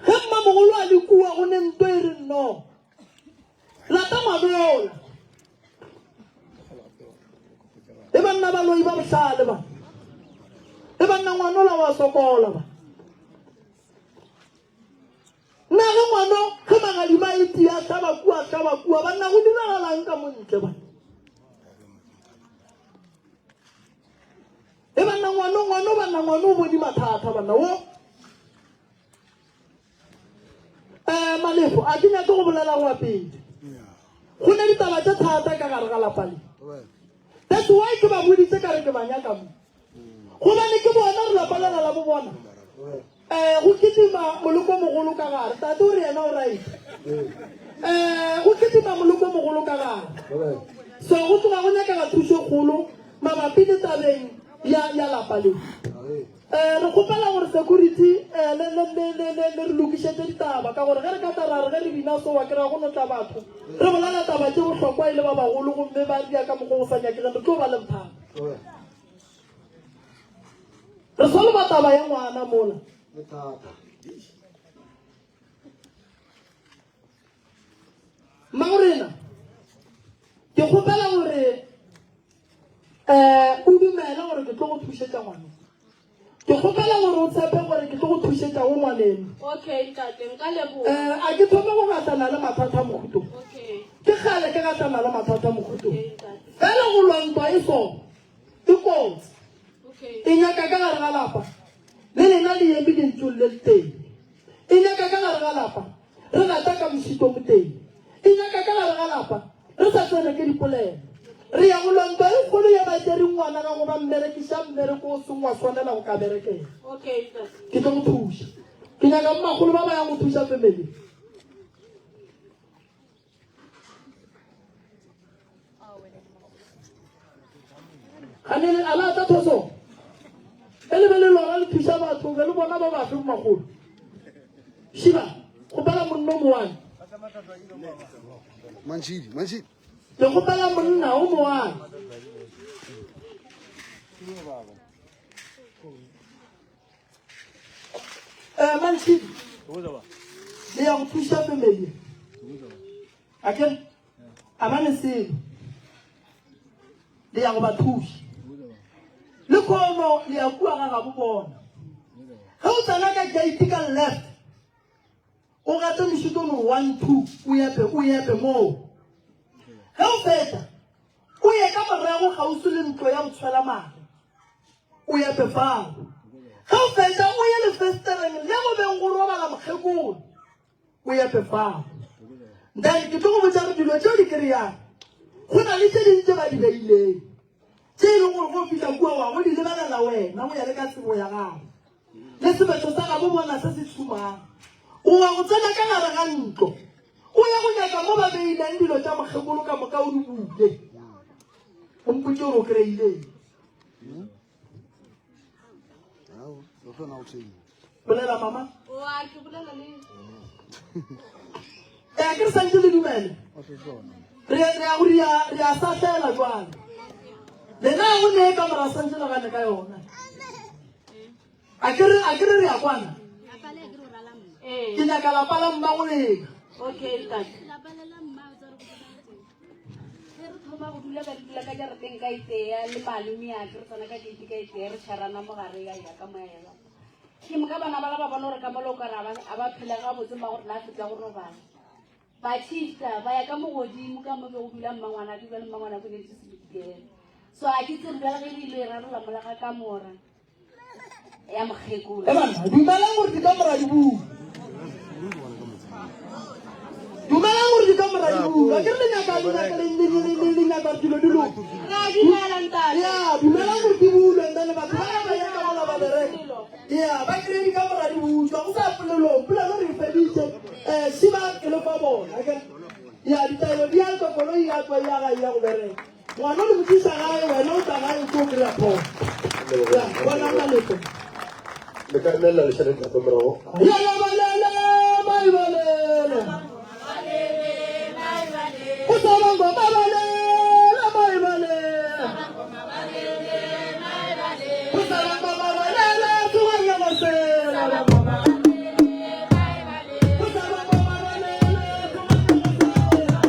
ge mmamogolo a le kua go ne nto e re nno lata ngwanola e banna baloi ba bohlale ba e banna ngwanola wa sokola ba Nna ge ngwano ge magadima e tia hlaba kua hlaba kua banna go diragalang ka mo ntle ba e banna ngwano ngwano banna ngwano o bone mathata banna wo um malefo a ke nyake go bolela go pele go ne ditaba tše thata ka gare ga lapa le that's why ke ba boditse ka re ke ba nyaka mo gobane ke bona re lapa lela la bo bona um go kitima moloko mogolo ka gare tate o re yena o right um go kitima moloko mogolo ka gare so go tloga go nyakega thuso kgolo mabapi le tabeng ya ya lapa le um Um re kgopela gore security um le, le, le, le, le, le re lokišetše ditaba ka gore ge re ka tla ra re ge re bina so wa kry-a go no tla batho re bolela taba tše bohlokwa e le ba bagolo gomme ba ria ka mokgwa go sa nyakegeng re tlo ba le bothata. Re solva taba ya ngwana mola. Mmagorena, ke kgopela gore um o dumele gore ke tlo go thušetša ngwana. Ke kgopela gore o tshepe gore ke tlo go thušetša go ngwaneno. Okay, ntate, nka leboga. Um a ke thome go gahlana le mathata mogutong. Okay. Ke kgale ke gahlana le mathata mogutong. Okay, ntate. Fela go lwa ntwa e so e kotsi. Okay. E nyaka ka gare ga lapa le lena le eme lentšong le letee. E nyaka ka gare ga lapa re gata ka mošito motee. E nyaka ka gare ga lapa re sa tsene ke dipolelo. Re ya go lwa ntwa e kgolo ya ba tšere ngwana gago ba mmerekiša mmereko o seng wa swanela go ka berekela. Okay, ntate. Ke tlo go thuša. Ke nyaka mmakgolo ba ba yang go thuša family. Gane a la tla thoso. E le be le lora le thuša batho be le bona ba bafe magolo. Shiba, kgopela monna o mowane. Mantšhidi, mantšhidi. Ke kgopela monna o mowane. Eh, Mantšhidi. Le ya go thuša family. Akere? A ba ne selo. Le ya go ba thuša. Le khono le ya kua ga gabo bona. Ge o tsena ka gate ka left, o gate mošito no 1 2 o epe o epe moo. Ge o fetša, o ye ka morago kgauswi le ntlo ya botshwelamare. O epe fao. Ge o fetša, o ye lefestereng le go beng go robala mokgekolo. O epe fao. Then ke tlo go botša gore dilo tšeo di kry-ang, go na le tše ding tše ba di beileng, tše e leng gore go fihla kua wa go di lebelela wena go ya le ka tsebo ya gago. Le sebetšo sa gabo bona se se tshumang. O wa go tsena ka gare ga ntlo, o ya go nyaka mo ba beileng dilo tša mokgekolo ka moka o di bule. O mpotše gore o kry-ileng. Bolela mama. Oa, ke bolela le. Ee, ke re santse le dumele. Re re ya go ria re ya sahlela jwale. Lena go ne ka mora santse le gane ka yona. A ke re a ke re re ya kwana. Ee. Ke nyaka lapa la mma go lena. Okay, ntate. Ge re thoma go dula ka dula ka jarateng ka itea le malome ya ke re tsena ka gate ka itea re tšharana mo gare ya ya ka moya ya ke moka bana ba la ba bona gore ka mola o kare a ba phela gabotse mma gore na fetsa go robala ba shifta ba ya ka mo godimo ka mo be go dula mmangwana ke jale mmangwana ko nyetse selekela so a ke tsebe bjale ge re ile e rarola mola ga kamora ya mokgekolo. E banna, dumelang gore dikamora di bulwe. Dumelang gore dikamora di bulwe. Akere le nyaka le nyaka le le le le le nyaka gore dilo di loke. Ra dumela ntate. Ya, dumelang gore di bulwe and then batho ba ba ya ka mola ba bereka. Ya, ba kry dikamora di butswa go sa polelong. Polelo re e feditše. Eh, šiba ke le fa bona. Akere ya ditaelo di a tswa koloi ya tswa ya ga ya go bereka. Ngwana o le mo tlisa gae, wena o tla gae o tlo kry-a phone. Ya, bona maleto. Le ka emelela le šale tlase morago. Ya ya balele, mai balele. O sa bangwa ba balele, mai balele. O sa bangwa ba balele, tsogang ya go sela. O sa bangwa ba balele, tsogang ya go sela.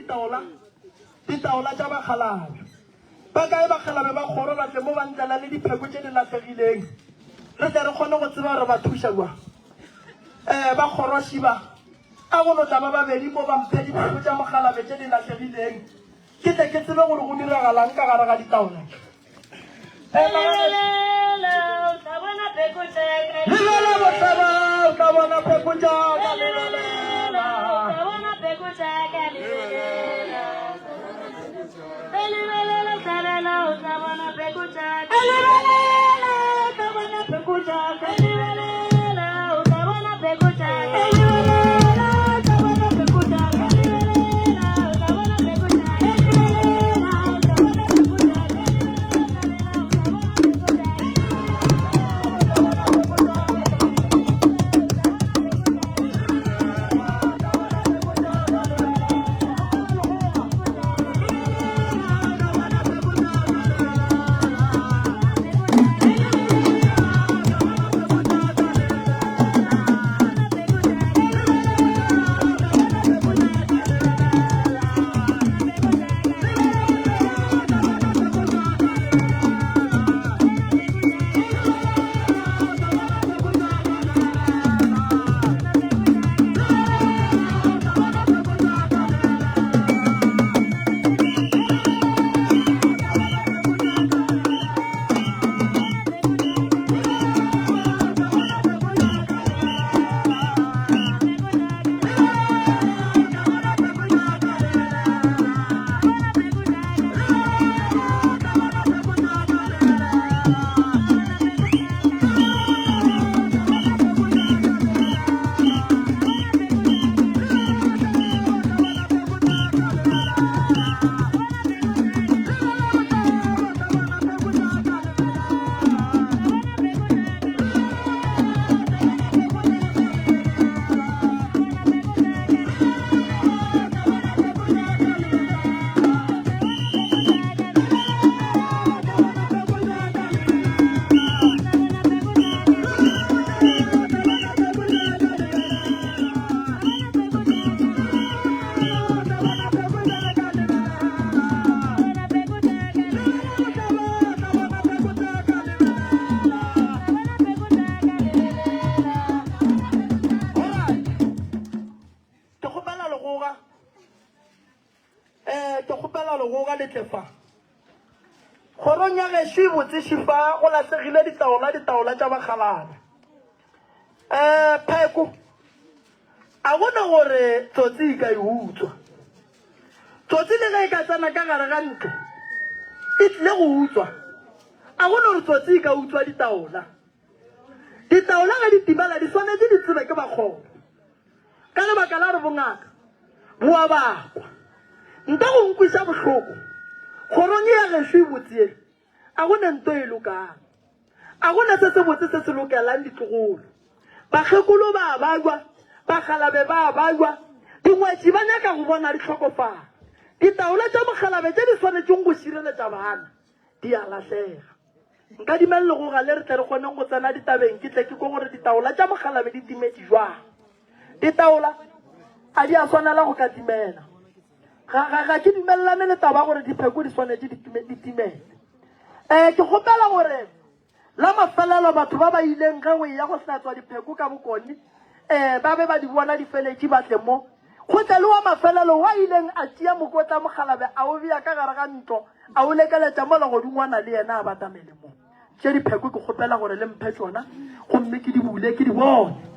ditaola, ditaola tša bakgalabje. Ba kae bakgalabje ba kgoro ba tle mo ba ntlela le dipheko tše di lahlegileng, re tle re kgone go tseba gore ba thuša bjang. Eh, ba kgoro šiba, a go no tla ba babedi mo ba mphe dipheko tša mokgalabje tše di lahlegileng, ke tle ke tsebe gore go diragalang ka gare ga ditaola tše. Eh, Lebelela, o tla bona pheko tša ka. Lebelela bohlaba, o tla bona pheko tša ka. Lebelela, o tla bona pheko tša ka. Lebelela. Lebelela, hlabela, o tla bona pheko tša ka. Lebelela, o tla bona pheko tša ka. Lebelela, o tla bona pheko tša ka. Lebelela, o tla bona pheko tša ka. Lebelela, o tla bona pheko tša ka. Lebelela, o tla bona pheko tša ka. Ke kgopela legoga, eh, ke kgopela legoga le tle fa. Kgorong ya gešo e botse šifa go lahlegile ditaola, ditaola tša bakgalabje. Eh, pheko, a go na gore tsotsi e ka e utswa. Tsotsi le ge e ka tsena ka gare ga ntlo, e tlile go utswa. A go na gore tsotsi e ka utswa ditaola. Ditaola ge di timela di swanetše di tsebe ke bakgopo ka lebaka la gore bongaka bo a bakwa. Nka go nkwiša bohloko kgorong ye ya gešo e botse ye, a go ne nto e lokang. A go ne se sebotse se se lokelang ditlogolo. Bakgekolo ba a bajwa, bakgalabe ba a bajwa, dingwetši ba nyaka go bona di hlokofala. Ditaola tša mokgalabe tše di swanetšeng go šireletša bana di a lahlega. Nka dumelele go gale re tle re kgoneng go tsena ditabeng, ke tle ke kwe gore ditaola tša mokgalabe di timetše jwang. Ditaola a di a swanela go ka timela. Ga, ga, ga ke dumelelane le taba gore dipheko di swanetše di, di timele. Um ke kgopela gore la mafelelo batho ba ba ileng ge go eya go hlatswa dipheko ka bokone um ba be ba di bona di feletše ba tle mo. Go tle le wa mafelelo wa ileng a tšea mokotla mokgalabe a o bea ka gare ga ntlo a o lekeletša mola godingwana le yena a batamele mo. Tše dipheko ke kgopela gore le mphe tšona gomme ke di bule ke di bone.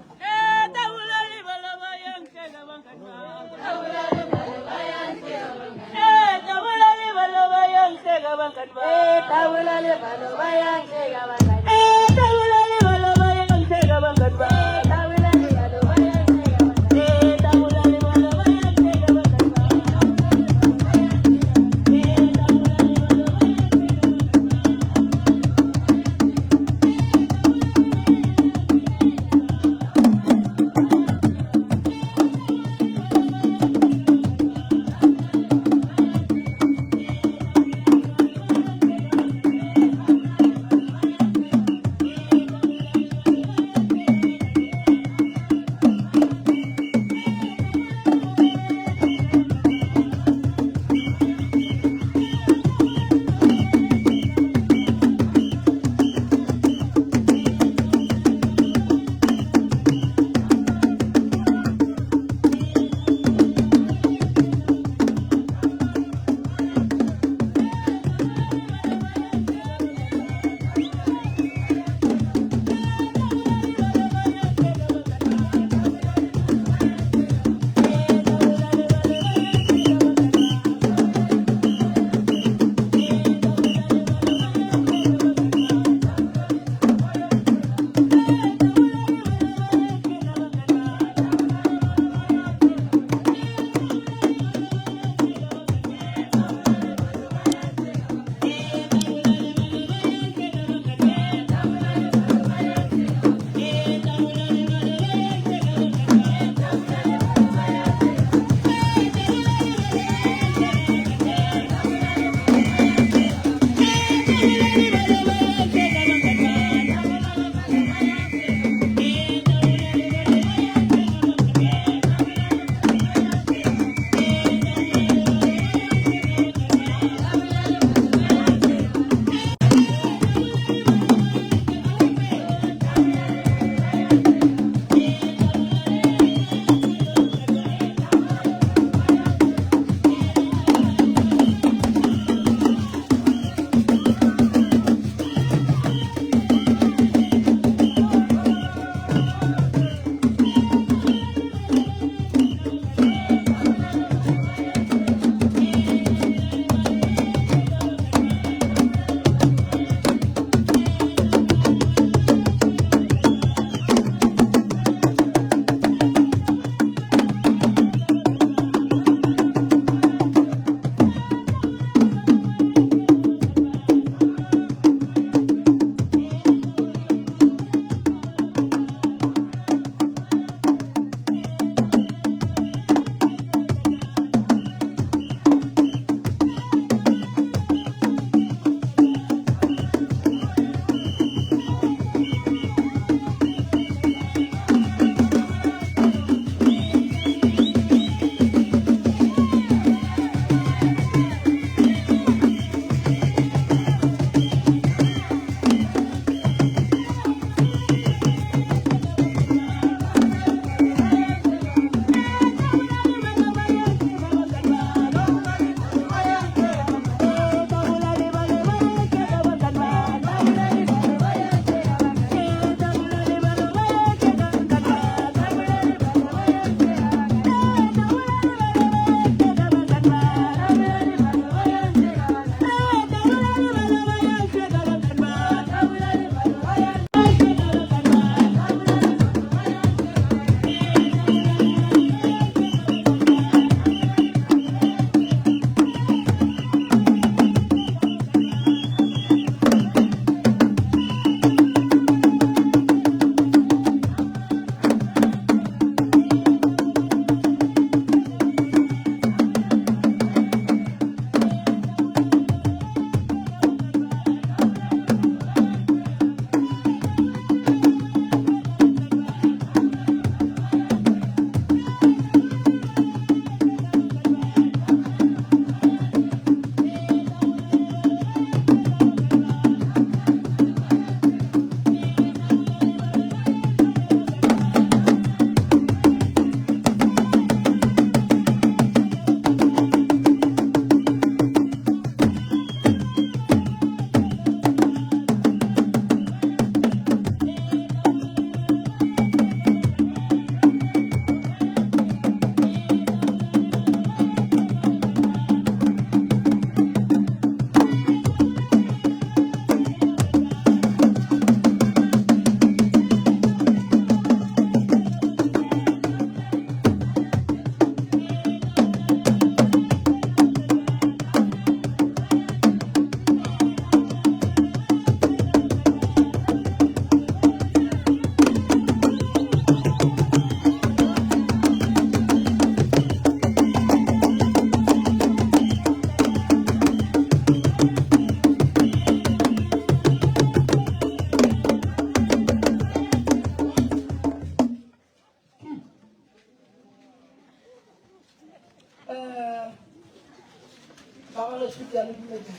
Ba ga gešo ke a le dumediša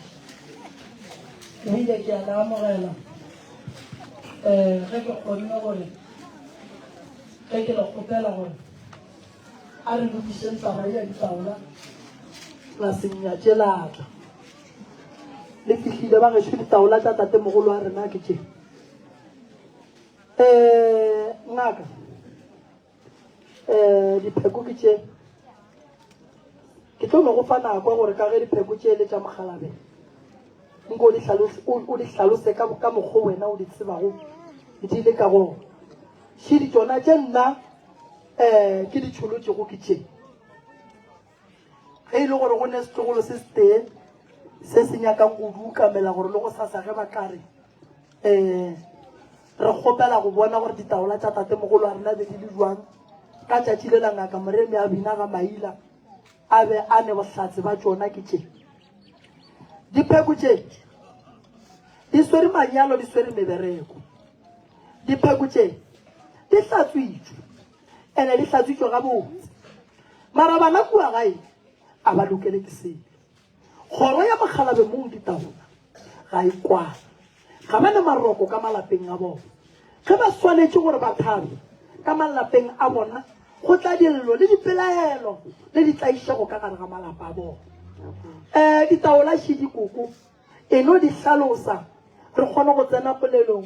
ebile ke a le amogela um ge ke kgonne gore ge ke le kgopela gore a re lokišeng taba ya ditaola polaseng ya tše latla le fihlile ba gešo ditaola tša tatemogolo wa rena ke tše um ngaka um dipheko ke tše ke tlo no go fa nako gore ka ge dipheko tše le tša mogalabe nko o di hlalose ka ka mokgwa wena o di tsebago di le ka gona šedi tšona tše nna um ke di tšholotšego ke tše ge e le gore go ne setlogolo se setee se se nyakang go di ukamela gore le go sasa ge ba ka re um re kgopela go bona gore ditaola tša tatemogolo a rena be di le jwang ka tšatši le la ngaka moremi a bina ga maila a be a ne bohlatse ba tšona ke tše dipheko tše di swere manyalo di swere mebereko dipheko tše di hlatswitšwe ene di hlatswitšwe gabotse mara bana kua gae a ba lokele ke selo Kgoro ya Mokgalabe mong ditaola ga e kwane. Ga ba ne maroko ka malapeng a bona. Ge ba swanetše gore ba thabe ka malapeng a bona, go tla dillo le dipelaelo le ditlaišego ka gare ga malapa a bona. Um ditaola šidi koko e no di hlalosa re kgone go tsena polelong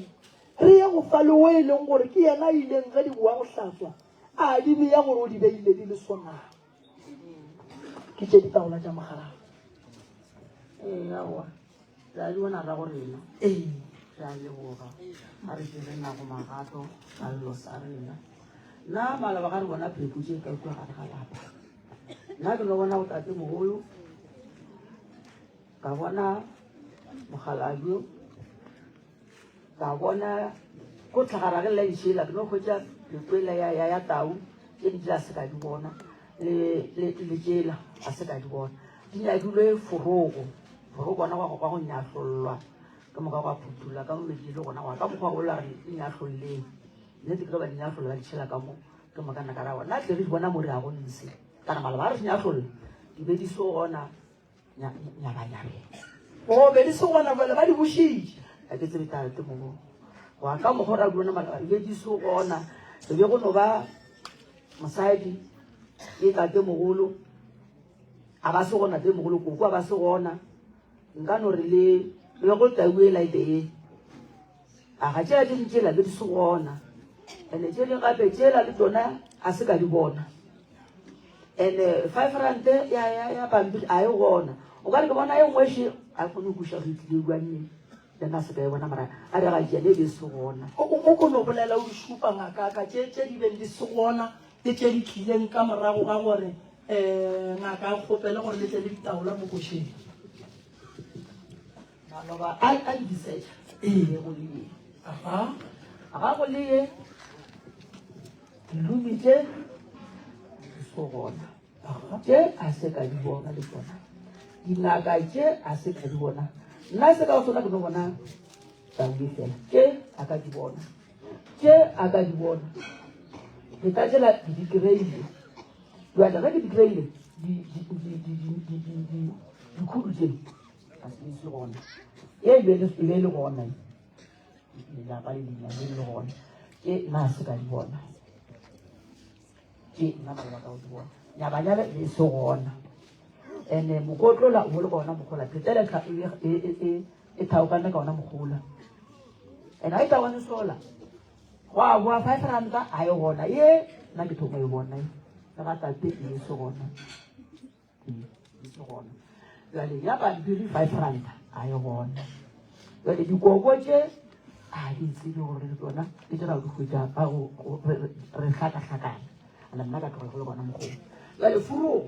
re ye go fa le o e leng gore ke yena a ileng ge di boa go hlatswa a di beya gore o di beile di le sona. Ke tše ditaola tša mogalago. Ee, aowa. Re a di bona rrago rena. Ee. Re a leboga. A re tšere nago magato ka llo sa rena. Nna maloba ga re bona pheko tše ka kua gare ga lapa. Nna ke no bona go tate mogolo, ka bona mokgalabjo, Ka bona ko tlhagara ge lla dišela ke no hwetša lekwela ya ya ya tau tše di a se ka di bona le le le tšela a se ka di bona di nyakilwe forogo forogo gona gwa go nyahlollwa ka moka gwa phuthulla ka mo metsi le gona gwa ka mokgwa go la re di nyahlolleng nnete ke ge ba di nyahlolla ba di tšhela ka mo ke moka nna ka ra bona tle re di bona mo re ya go ntshe kana maloba a re nyahlolla di be di se gona nyabanyabeng o be di se gona bjale ba di bušitše ga ke tsebe tate mogo go ya ka mokgwa ra di bona mara be di se gona e be go no ba mosadi le tate mogolo a ba se gona tate mogolo koko a ba se gona nka no re le be go tau e laete e a ga tšela tše dintšela be di se gona ande tše dingwe gape tšela le tsona a se ka di bona and 5 rand ya ya ya pampiri a e gona o ka re ke bona e nngwe še a kgone go kuša re tlile jwang le nna se ka e bona mara a re ga tšene e be se gona o ko no bolela o di šupa ngakaka tše tše di beng di se gona le tše di tlileng ka morago ga gore um ngaka a kgopele gore le tle le ditaola mo košeng maloba a a di search ee go le ye aha ga go le ye Dilomi tše di so gona, tše a se ka di bona le tsona. Dinaka tše a se ka di bona. Nna se ka go sona ke no bona taule fela. Tše a ka di bona. Tše a ka di bona. Pheta tšela ke di kry-ile. Bjale ge ke di kry-ile, dikhudu tše a se di se gona. Ye e be e le gona. Lelapa le lenyane le gona ke nna se ka di bona ke nna ba ka di bona nyabanyana e se gona ene mokotlola o le ka ona mogola phetele e, e, e, e thaokane ka ona mogola ene ga e taone sola go a boa 5 ranta a e gona ye nna ke thoma e bona e le ga tate e se gona e se gona jale ya pampiri 5 ranta a e gona jale dikoko tše a di tsebe gore le tsona ke tše ra di hwetša ka go re hlakahlakana ana nna ka tloga go le gona mogolo jale furong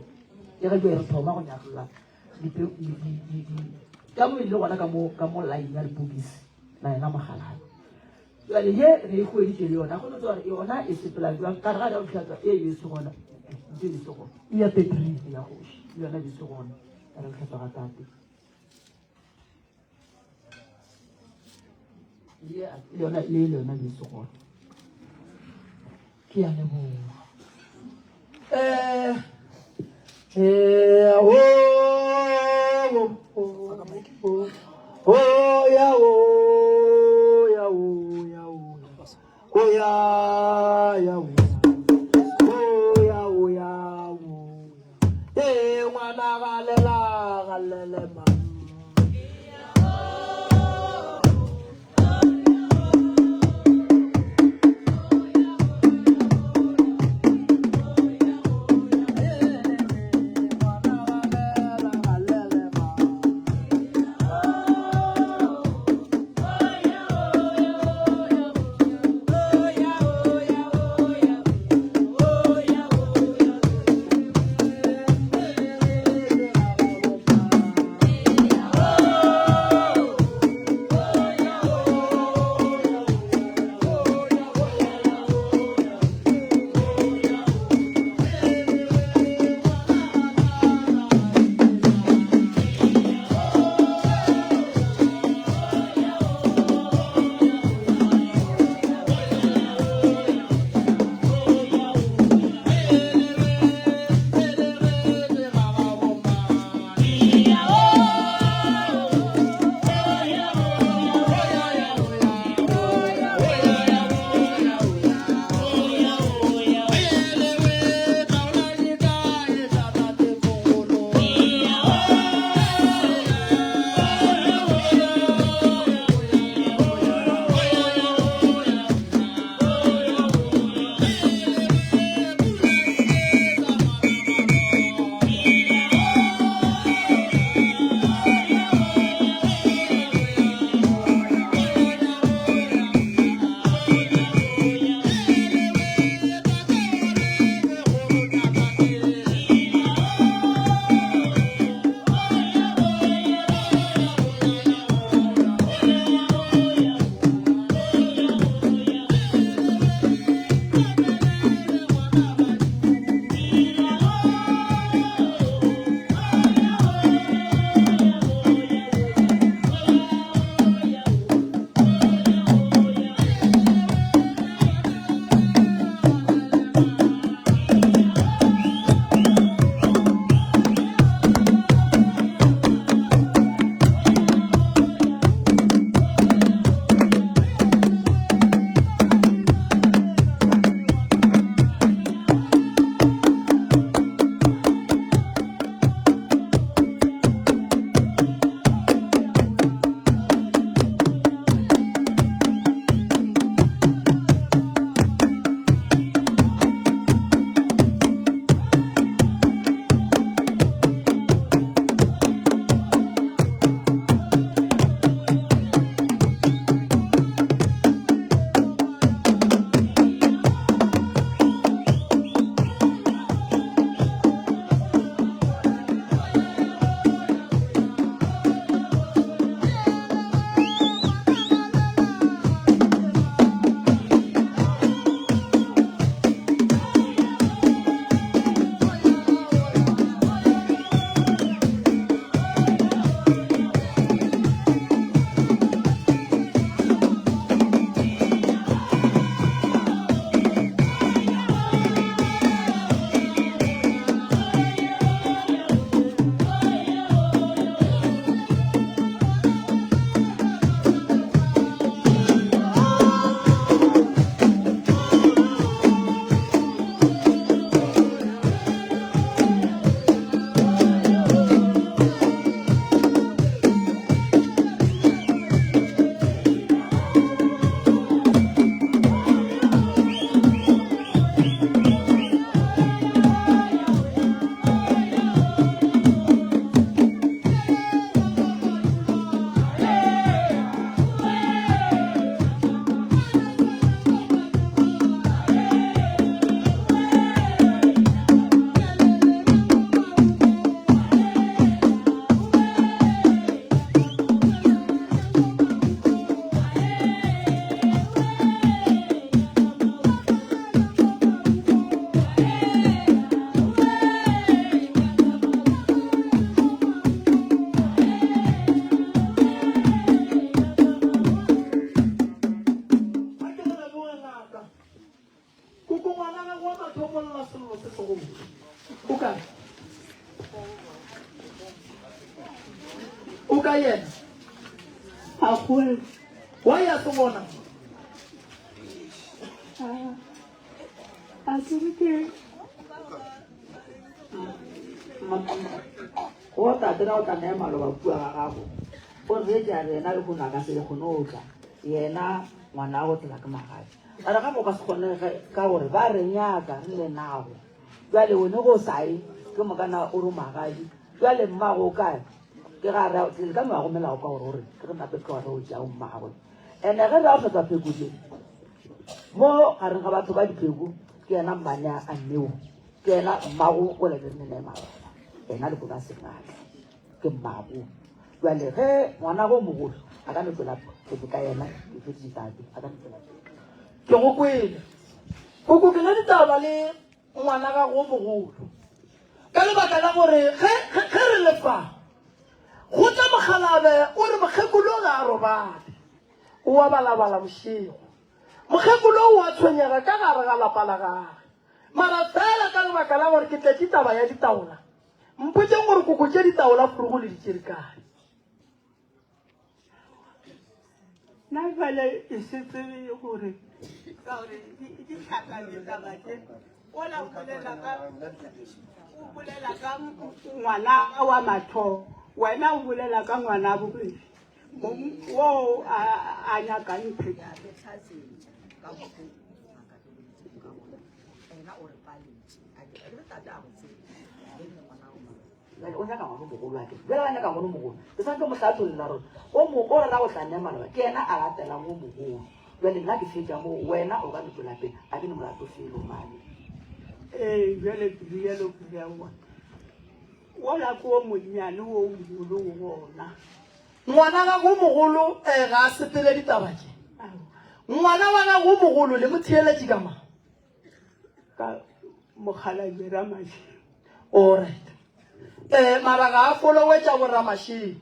ke ge jale re thoma go nyatlola ka mo e le gona ka mo line ya lepokisi la yena mogalana Jwale ye re e hweditše le yona, go no tseba gore yona e sepela jwang, ka re ga re ya go hlatswa e e se gona, ntse e se gona. E ya petri. E ya kgoši, le yona e se gona, ka re hlatswa ga tate. Le yona le yona e se gona. Ke a leboga. Eh, eh, oh, oh. o o ya o ya o ya o o ya ya o o ya o ya o ee ngwana galela galele ma. kae yena? Agoe. Wa ya se gona? A tsebe ke. Go tate na o tla naya maloba kua ga gago. O re tša re yena le kgono a ka se kgone go tla. Yena ngwana go tsela ke magadi. A re ga go ka se kgone ka gore ba re nyaka re le nago. Bjale wene go sa ye ke mokana o re magadi. Bjale mmago o kae? Ke ga re le ka no ya go melao ka gore o re ke re nape tloga re o tšea o mmagwe. Ene ge re a tlhoka pheko tše mo gareng ga batho ba dipheko ke yena mmane a nneo ke yena mmago o la le nene mabala yena le kona sengatla ke mmago jale ge ngwana go mogolo a ka no tswela pele ka yena ke feditše tate a ka no tswela pele Ke go kwele. Koko ke ne ditaba le ngwana gago o mogolo. Ka lebaka la gore ge, ge, ge re le fa, go tla mokgalabe o re mokgekolo ga a robale. O a balabala bošego. Mokgekolo o a tshwenyega ka gare ga lapa la gage. Mara fela ka lebaka la gore ke tletše taba ya ditaola, mpotšeng gore koko tše ditaola furugo le di tšere kae. Nna jale e se tsebe gore ka gore di tlhakane taba tše ola o bolela ka o bolela ka ngwana wa matho wena o bolela ka ngwana bobedi wo a nyakang pheta Bjale o nyaka ngwana mogolo ake bjale ba nyaka ngwana mogolo ke sa tlo mo hlatholla gore o mo o rera go tla nne maloba ke yena a latelang o mogolo bjale nna ke fetša mo wena o ka no tswela pele a ke ne molato felo mane ee bjale pelo yalo ke ya bona wola ke o monnyane o mogolo o gona Ngwana gago o mogolo um ga a sepele ditaba tše. Ngwana wa gago o mogolo le mo theeletše ka mang? Ka mokgalabje Ramashimo. Alright. Eh, mara ga a folowetša bo Ramashimo.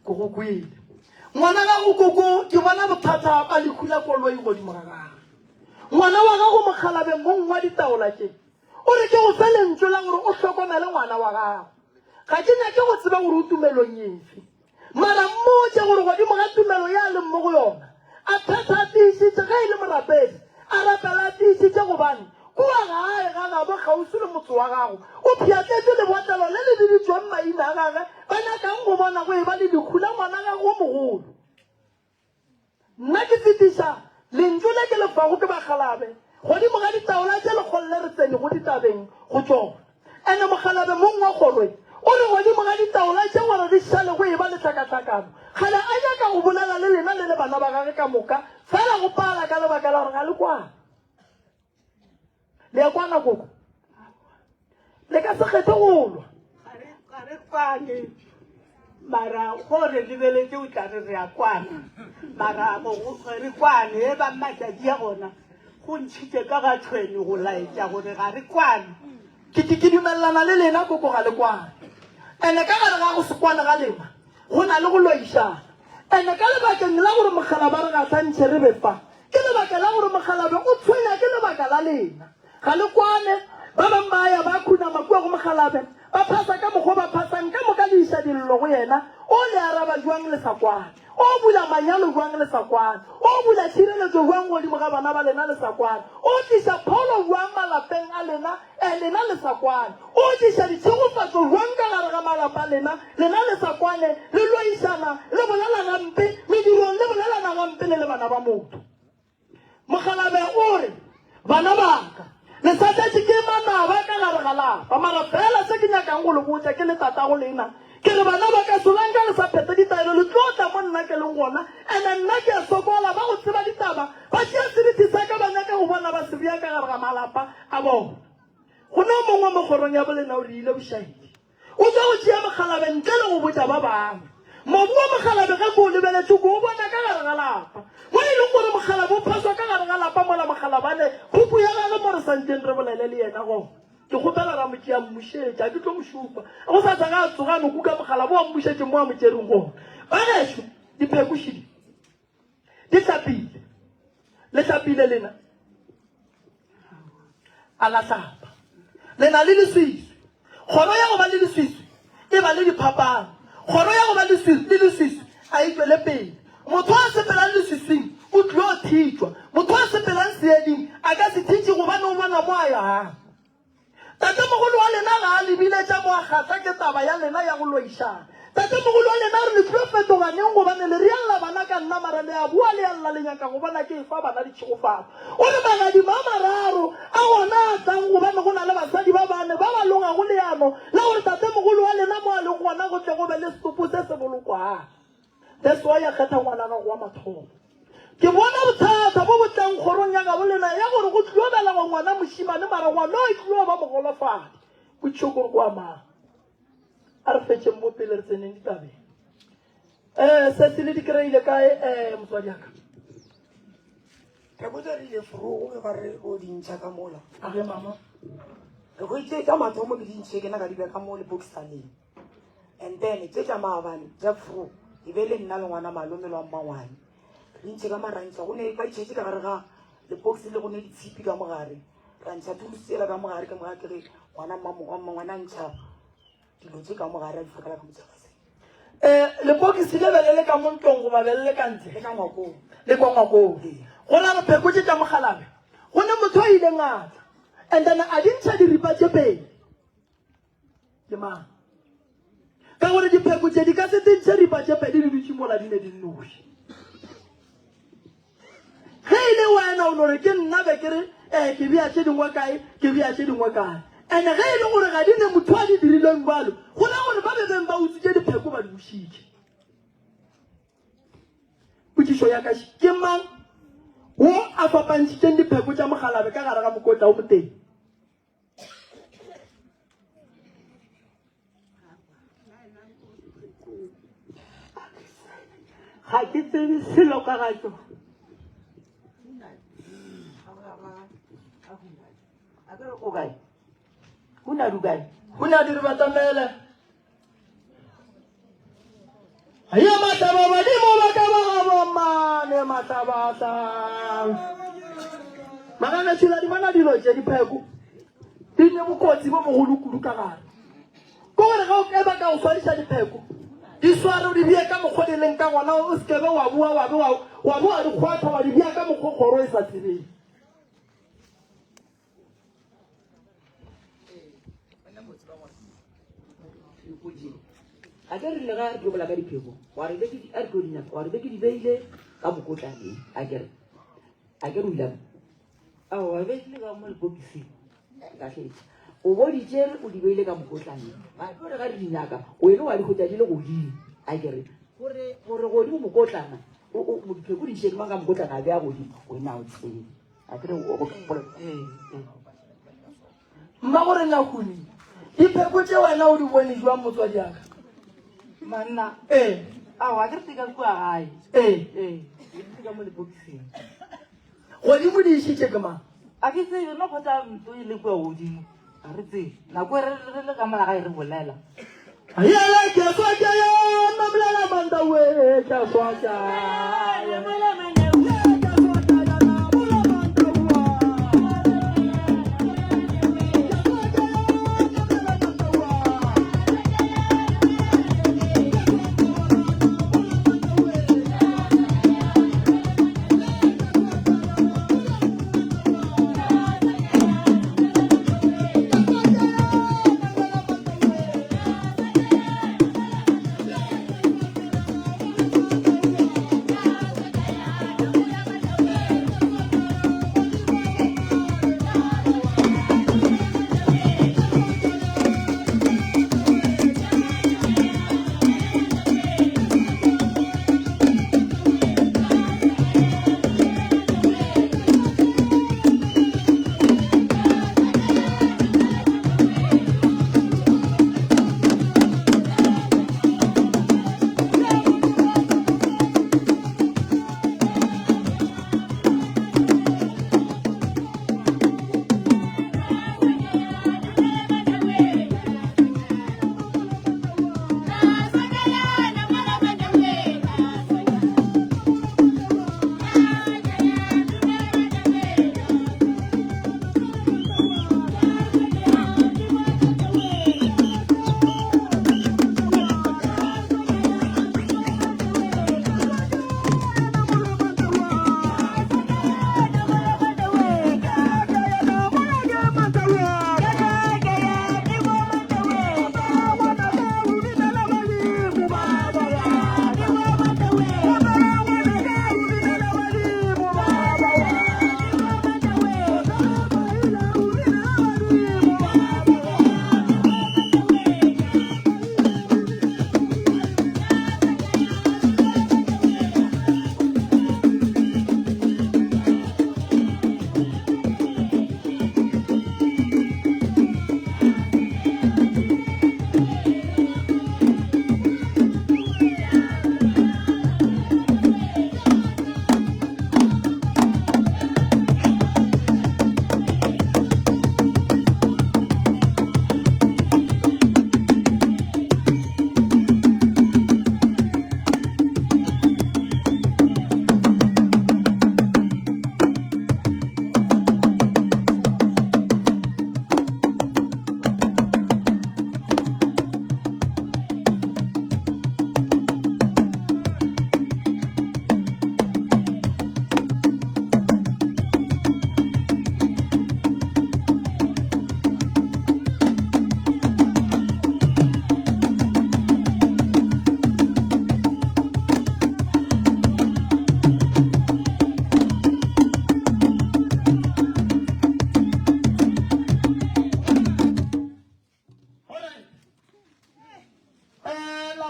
Ke go kwele. Ngwana gago koko ke bona bothata ba lehu la koloi godimo ga gagwe. Ngwana wa gago mokgalabe mong wa ditaola tše o re ke go fe lentšu la gore o hlokomele ngwana wa gago. Ga ke nyake go tseba gore o tumelong efe. Mara mmotše gore godimo ga tumelo ye a leng mo go yona, a phetha a tiišitše ge e le morapedi, a rapela a tiišitše gobane kua gae ga gabo kgauswi le motse wa gago o pšhatletšwe lebotlelo le le biditšweng maina a gage, ba nyakang go bona go eba le lehu la ngwana gagwe o mogolo. Nna ke fetiša lentšu le ke le fago ke bakgalabe godimo ga ditaola tše lekgolo le re tsenego ditabeng go tšona. Ene mokgalabe mong wa kgoro e o re godimo ga ditaola tše gore di šale go eba le tlhakatlhakano. Kgale a nyaka go bolela le lena le le bana ba gage ka moka, fela go pala ka lebaka la gore ga le kwane. Le a kwana koko? Le ka se kgethe go lwa. Ga re kwane mara go re lebeletse o tla re re a kwana mara ga re kwane e ba matšatši a gona go ntšhitše ka ga tšhwene go laetša gore ga re kwane. Ke ke ke dumelelana le lena koko ga le kwane. Ene ka gare ga go se kwane ga lena go na le go loišana. Ene ka lebakeng la gore mokgalaba re gahlantšhe re be fa Ke lebaka la gore mokgalabje o tshwenya ke lebaka la lena. Ga le kwane. Ba bang ba ya ba khunama kua go mokgalabje, ba phasa ka mokgwa o ba phasang ka moka le iša dillo go yena. O le araba bjang le sa kwane? O bula manyalo bjang le sa kwane? O bula tšhireletšo bjang godimo ga bana ba lena le sa kwane? O tliša pholo bjang malapeng a lena e lena le sa kwane? O tliša ditšhegofatšo bjang ka gare ga malapa a lena, lena le sa kwane, le loišana, le bolela gampe, medirong le bolelana gampe le le bana ba motho? Mokgalabje o re, Bana ba ka, le sa tletše ke manaba ka gare ga lapa, mara feela se ke nyakang go le botša ke le tatago lena, ke re, bana ba ka, solanka le sa phethe ditaelo, le tlo tla mo nna ke leng gona, ene nna ke a sokola, ba go tseba ditaba ba tšea seriti sa ka, ba nyaka go bona ba se bea ka gare ga malapa a bona. Go ne o mongwe mo kgorong ya bolena o re ile bošaedi. O tšwa go tšea mokgalabe ntle le go botša ba bangwe. Mobu wa mokgalabe ge ke o lebeletše ke o bona ka gare ga lapa. Mo e leng gore mokgalabe o phaswa ka gare ga lapa mola mokgalabane phupu ya gage mo re santšeng re bolele le yena gona. Ke kgopela ra mo tšea mmušetše, a ke tlo mo šupa. Go sa tla ge a tsoga a no kuka mokgalabe wa mmušetše mo a mo tšereng gona. Bagešo, diphekoši di. Di hlapile. Le hlapile lena? A la hlapa. Le na le leswiswi. Kgoro ya go ba le leswiswi e ba le diphapano. Kgoro ya go ba le leswiswi a e tšwele pele. Motho a sepelang leswiswing o tlilo thitšwa. Motho a sepelang seeding a ka se thitše gobane o bona mo a yang. Tatemogolo wa lena ga a le biletša mo a kgahla ke taba ya lena ya go loišana. Tatemogolo wa lena a re le tlilo fetoga neng gobane le realla bana ka nna mara le a boa le a lla le nyaka go bona ke efa bana ditšhegofalo. O re magadima a mararo a gona a tlang gobane go na le basadi ba bane ba ba logago leano la gore tatemogolo wa lena mo a lego gona go tle go be le setopo se se bolokwang. That's why a kgetha ngwana gago wa mathomo. Ke bona bothata bo bo tlang kgorong ya gabo lena ya gore go tlilo belegwa ngwana mošimane mara ngwana o e tlilo ba mogolofadi. Potšišo ke gore ke wa mang? A re fetšeng mo pele re tseneng ditabeng. Um sesi le di kry-ile kae um motswadi ya ka? Re botsa re ile forogo ge ba re o di ntšha ka mola. A ge mama. Re hwetše tša mathomo ke di ntšhe ke na ka di bea ka mo lepokissaneng. And then tše tša maabane tša fro e be le nna le ngwana malome le wa mmangwane. Re ntšhe ka marantšha go ne ba itšhetše ka gare ga lepokisi le go ne ditshipi ka mogare. Ra ntšha thulusi tsela ka mogare ke moga ke re ngwana mmangwana ntšha dilo tše ka mogare a di fakela ka motlakaseng. Um lepokisi le be le le ka mo ntlong goba be le le ka ntle? Le ka ngwakong. Le kwa ngwakong. Go ra re pheko tše tša mogalabe go ne motho a ileng a tla and then a di ntšha diripa tše pedi. Ke mang? Ka gore dipheko tše di ka se di ntšhe ripa tše pedi di dutše mola di ne di nnoši. Ge e le wena o no re ke nna be ke re ee ke bea tše dingwe kae ke bea tše dingwe kae. Ene ge e le gore ga di ne motho a di dirileng bjalo go ra gore ba be beng ba utswitše dipheko ba di bušitše. Potšišo ya ka ke mang wo a fapantšhitšeng dipheko tša mogalabe ka gare ga mokotla o motee? Ga ke tsebe selo ka ga tšona. O kae? Hunadi o kae? Hunadi re batamele. Ye mahlaba badimo ba ka ba ga bomane mahlaba sa. Magana tšhila di bona dilo tše dipheko. Di ne bokotsi bo bogolo kudu ka gare. Ke gore ge o ke ba ka go swariša dipheko, di sware o di bee ka mokgo di leng ka gona, o se ke be wa boa wa be wa wa boa di kgwatha wa di bea ka mokgo kgoro e sa tsebeng. A ke re le ga re tlo bola ka dipheko, wa re be ke a re tlo di nyaka, wa re be ke di beile ka mokotlaneng, a ke re, a ke re o ile Aowa, be di le ka mo lepokising. Lahletša. O bo di tšere o di beile ka mokotlaneng. Ga tlo re ga re di nyaka, wena wa di hwetša di le godimo. A ke re, gore gore godimo mokotlana, o o dipheko di šeke mang ka mokotlana a beya godimo, wena o tsebe. A ke re o go Ee, ee. Mmagorena Huni, dipheko tše wena o di bone jwang motswadi wa ka? Manna. Ee. Aowa, ke re ke ka kua gae. Ee. Ee, ke ka mo lepokising. Godimo di išitše ke mang? A ke tsebe, no kgotsa ntlo e le kua godimo. Ga re tsebe. Nako e re re le ka mola gae re bolela. Yela ke swa ke ya mabolela manda we ke swa ke.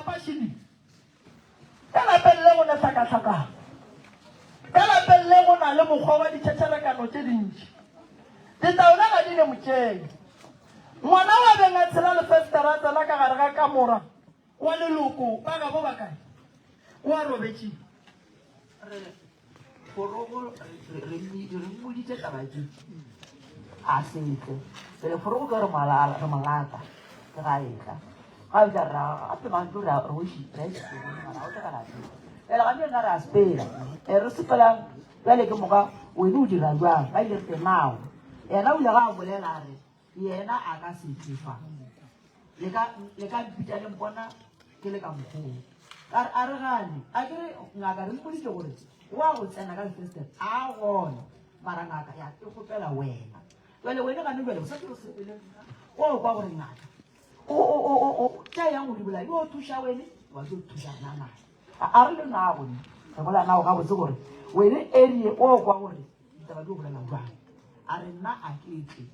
Lapa šidi. Ka lapeng le go ne hlakahlakano. Ka lapeng le go na le mokgwa wa ditšhetšherekano tše dintši. Ditaola ga di ne motšeng. Ngwana wa beng a tshela lefesetere a tsena ka gare ga kamora wa leloko ba gabo ba kae? O a robetše. Re Forogo re mmoditše taba tše a se tle. Pele Forogo ke re re mo lata ke ga etla. Ga etla ra gape mantlo ra re oši ra mara o tla lapeng. Pele ga nna re a sepela. E re sepelang bjale ke moka wena o dira jwang ba ile re nao. Yena o ile ga a bolela a re yena a ka se tle fa. Le ka le ka mpitša le mpona ke le ka mokgoo. Ka re a re gane a ke re ngaka re mpoditše gore wa go tsena ka lefestere a gona mara ngaka ya e kgopela wena. Jwale wena gane jwale o sa tlo sepele o kwa gore ngaka o o o o o tša yang go di bolaya yo thuša wene wa tlo thuša rena nae. A re le nago re bolela nago gabotse gore wene area o kwa gore ditaba di o bolela jwang. A re nna a ke tle.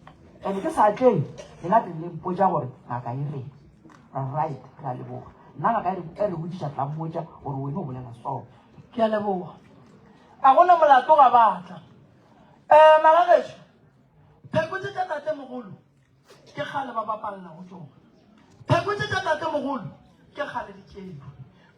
Ene ke sa tleng lena tleng le mpotša gore ngaka e reng. Right, re a leboga. Nna ngaka e re e botšiša tla mmotša gore wena o bolela so. Ke a leboga. A gona molato ga ba tla. Um magagešo, pheko tše tša tatemogolo ke kgale ba bapalela go tšona. Pheko tše tša tatemogolo ke kgale di tšewa.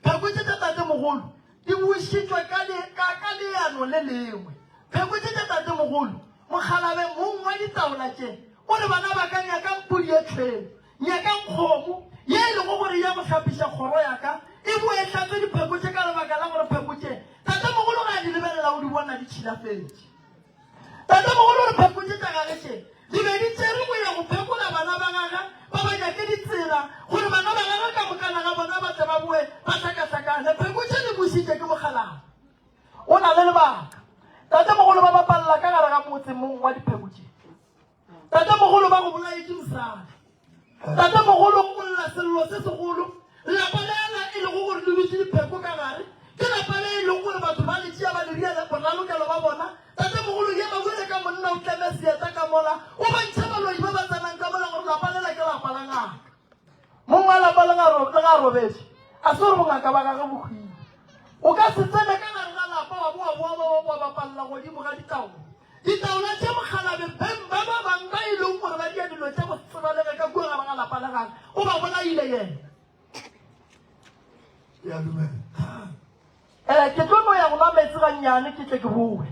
Pheko tše tša tatemogolo di bušitšwe ka, ka, ka leano le lengwe. Pheko tše tša tatemogolo, mokgalabe mong wa ditaola tše o re bana ba ka nyakang pudi ye tšhweu, nyakang kgomo ye e lego gore ya go hlapiša kgoro ya ka e boe e hlatswe dipheko tše ka lebaka la gore pheko tše tatemogolo ga a di lebelela o di bona di tšhilafetše. Tatemogolo o re pheko tše tša gage tše di be di tšerwe go ya go phekola bana ba gage ba ba nyake ditsela gore bana ba gage ka mokana ga bona ba tle ba boe ba hlakahlakane. Pheko tše di bušitše ke mokgalabje. O na le lebaka. Tatemogolo ba bapalela ka gare ga motse mong wa dipheko tše. Tatemogolo ba go bolaetše mosadi. Tatemogolo o lla sello se segolo. Lapa lela e lego gore le dutše dipheko ka gare ke lapa le e lego gore batho ba le tšea ba le riela boralokelo ba bona. Tatemogolo ye ba bjale ka monna o tleme seeta ka mola o ba ntšha baloi ba ba tsenang ka mola gore lapa lela ke lapa la ngaka. Mong wa lapa le ga a robetše a se gore bongaka ba gage bo hwile. O ka se tsene ka gare ga lapa wa boa boa ba wa bapalela godimo ga ditaola. Ditaola tše mokgalabje beng ba ba bang ba e leng gore ba dia dilo tša go se tsebalege ka kua gare ga lapa la gage, o ba bolaile yena. Ke a dumela. Eh, ke tlo no ya go nwa meetse gannyane ke tle ke boe.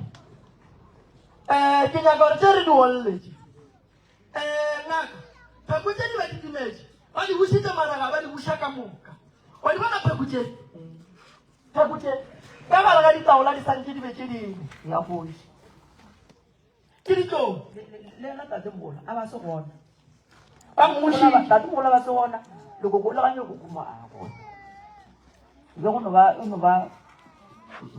Eh, ke nyaka gore tše re di olle tše. Eh, ngaka, pheko tše di ba di timetše, ba di bušitše mara ga ba di buša ka moka. Wa di bona pheko tše? Pheko tše ka gare ga ditaola di santše di be tše dingwe. Ya kgoši. Ke ditlou. Le yena tatemogolo a ba se gona. Ba mmušitše. Tatemogolo a ba se gona. Lekoko le ganye koko mo a gona. Be go no ba e no ba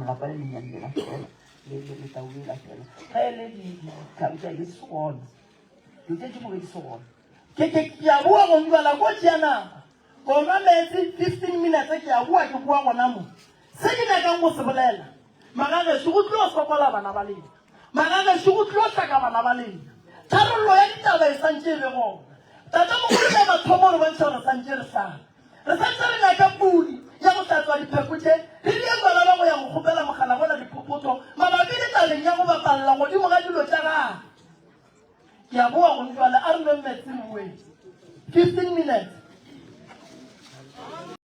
lapa le lennyane lela fela le le le tau ela fela. Ge e le ditlhare tša be di se gona. Dilo tše tše mo be di se gona. Ke ke ke a boa go njwala ko tšea nako. Ko nwa meetse 15 minutes ke a boa ke boa gona mo. Se ke nyakang go se bolela, magagešo, go tlo fokola bana ba lena. Magagešo, go tlo hlaka bana ba lena. Tharollo ya ditaba e santše e be gona. Tatemogolo ya mathomo o re bontšha gore re santše re hlaka. Re santše re nyaka pudi ya go hlatswa dipheko tše, re dieng bana ba go ya go kgopela mogala gola diphopotho mabapi le tabeng ya go bapalela godimo ga dilo tša gagwe. Ke a boa gong jwale, a re nweng meetse re boeng. 15 minutes.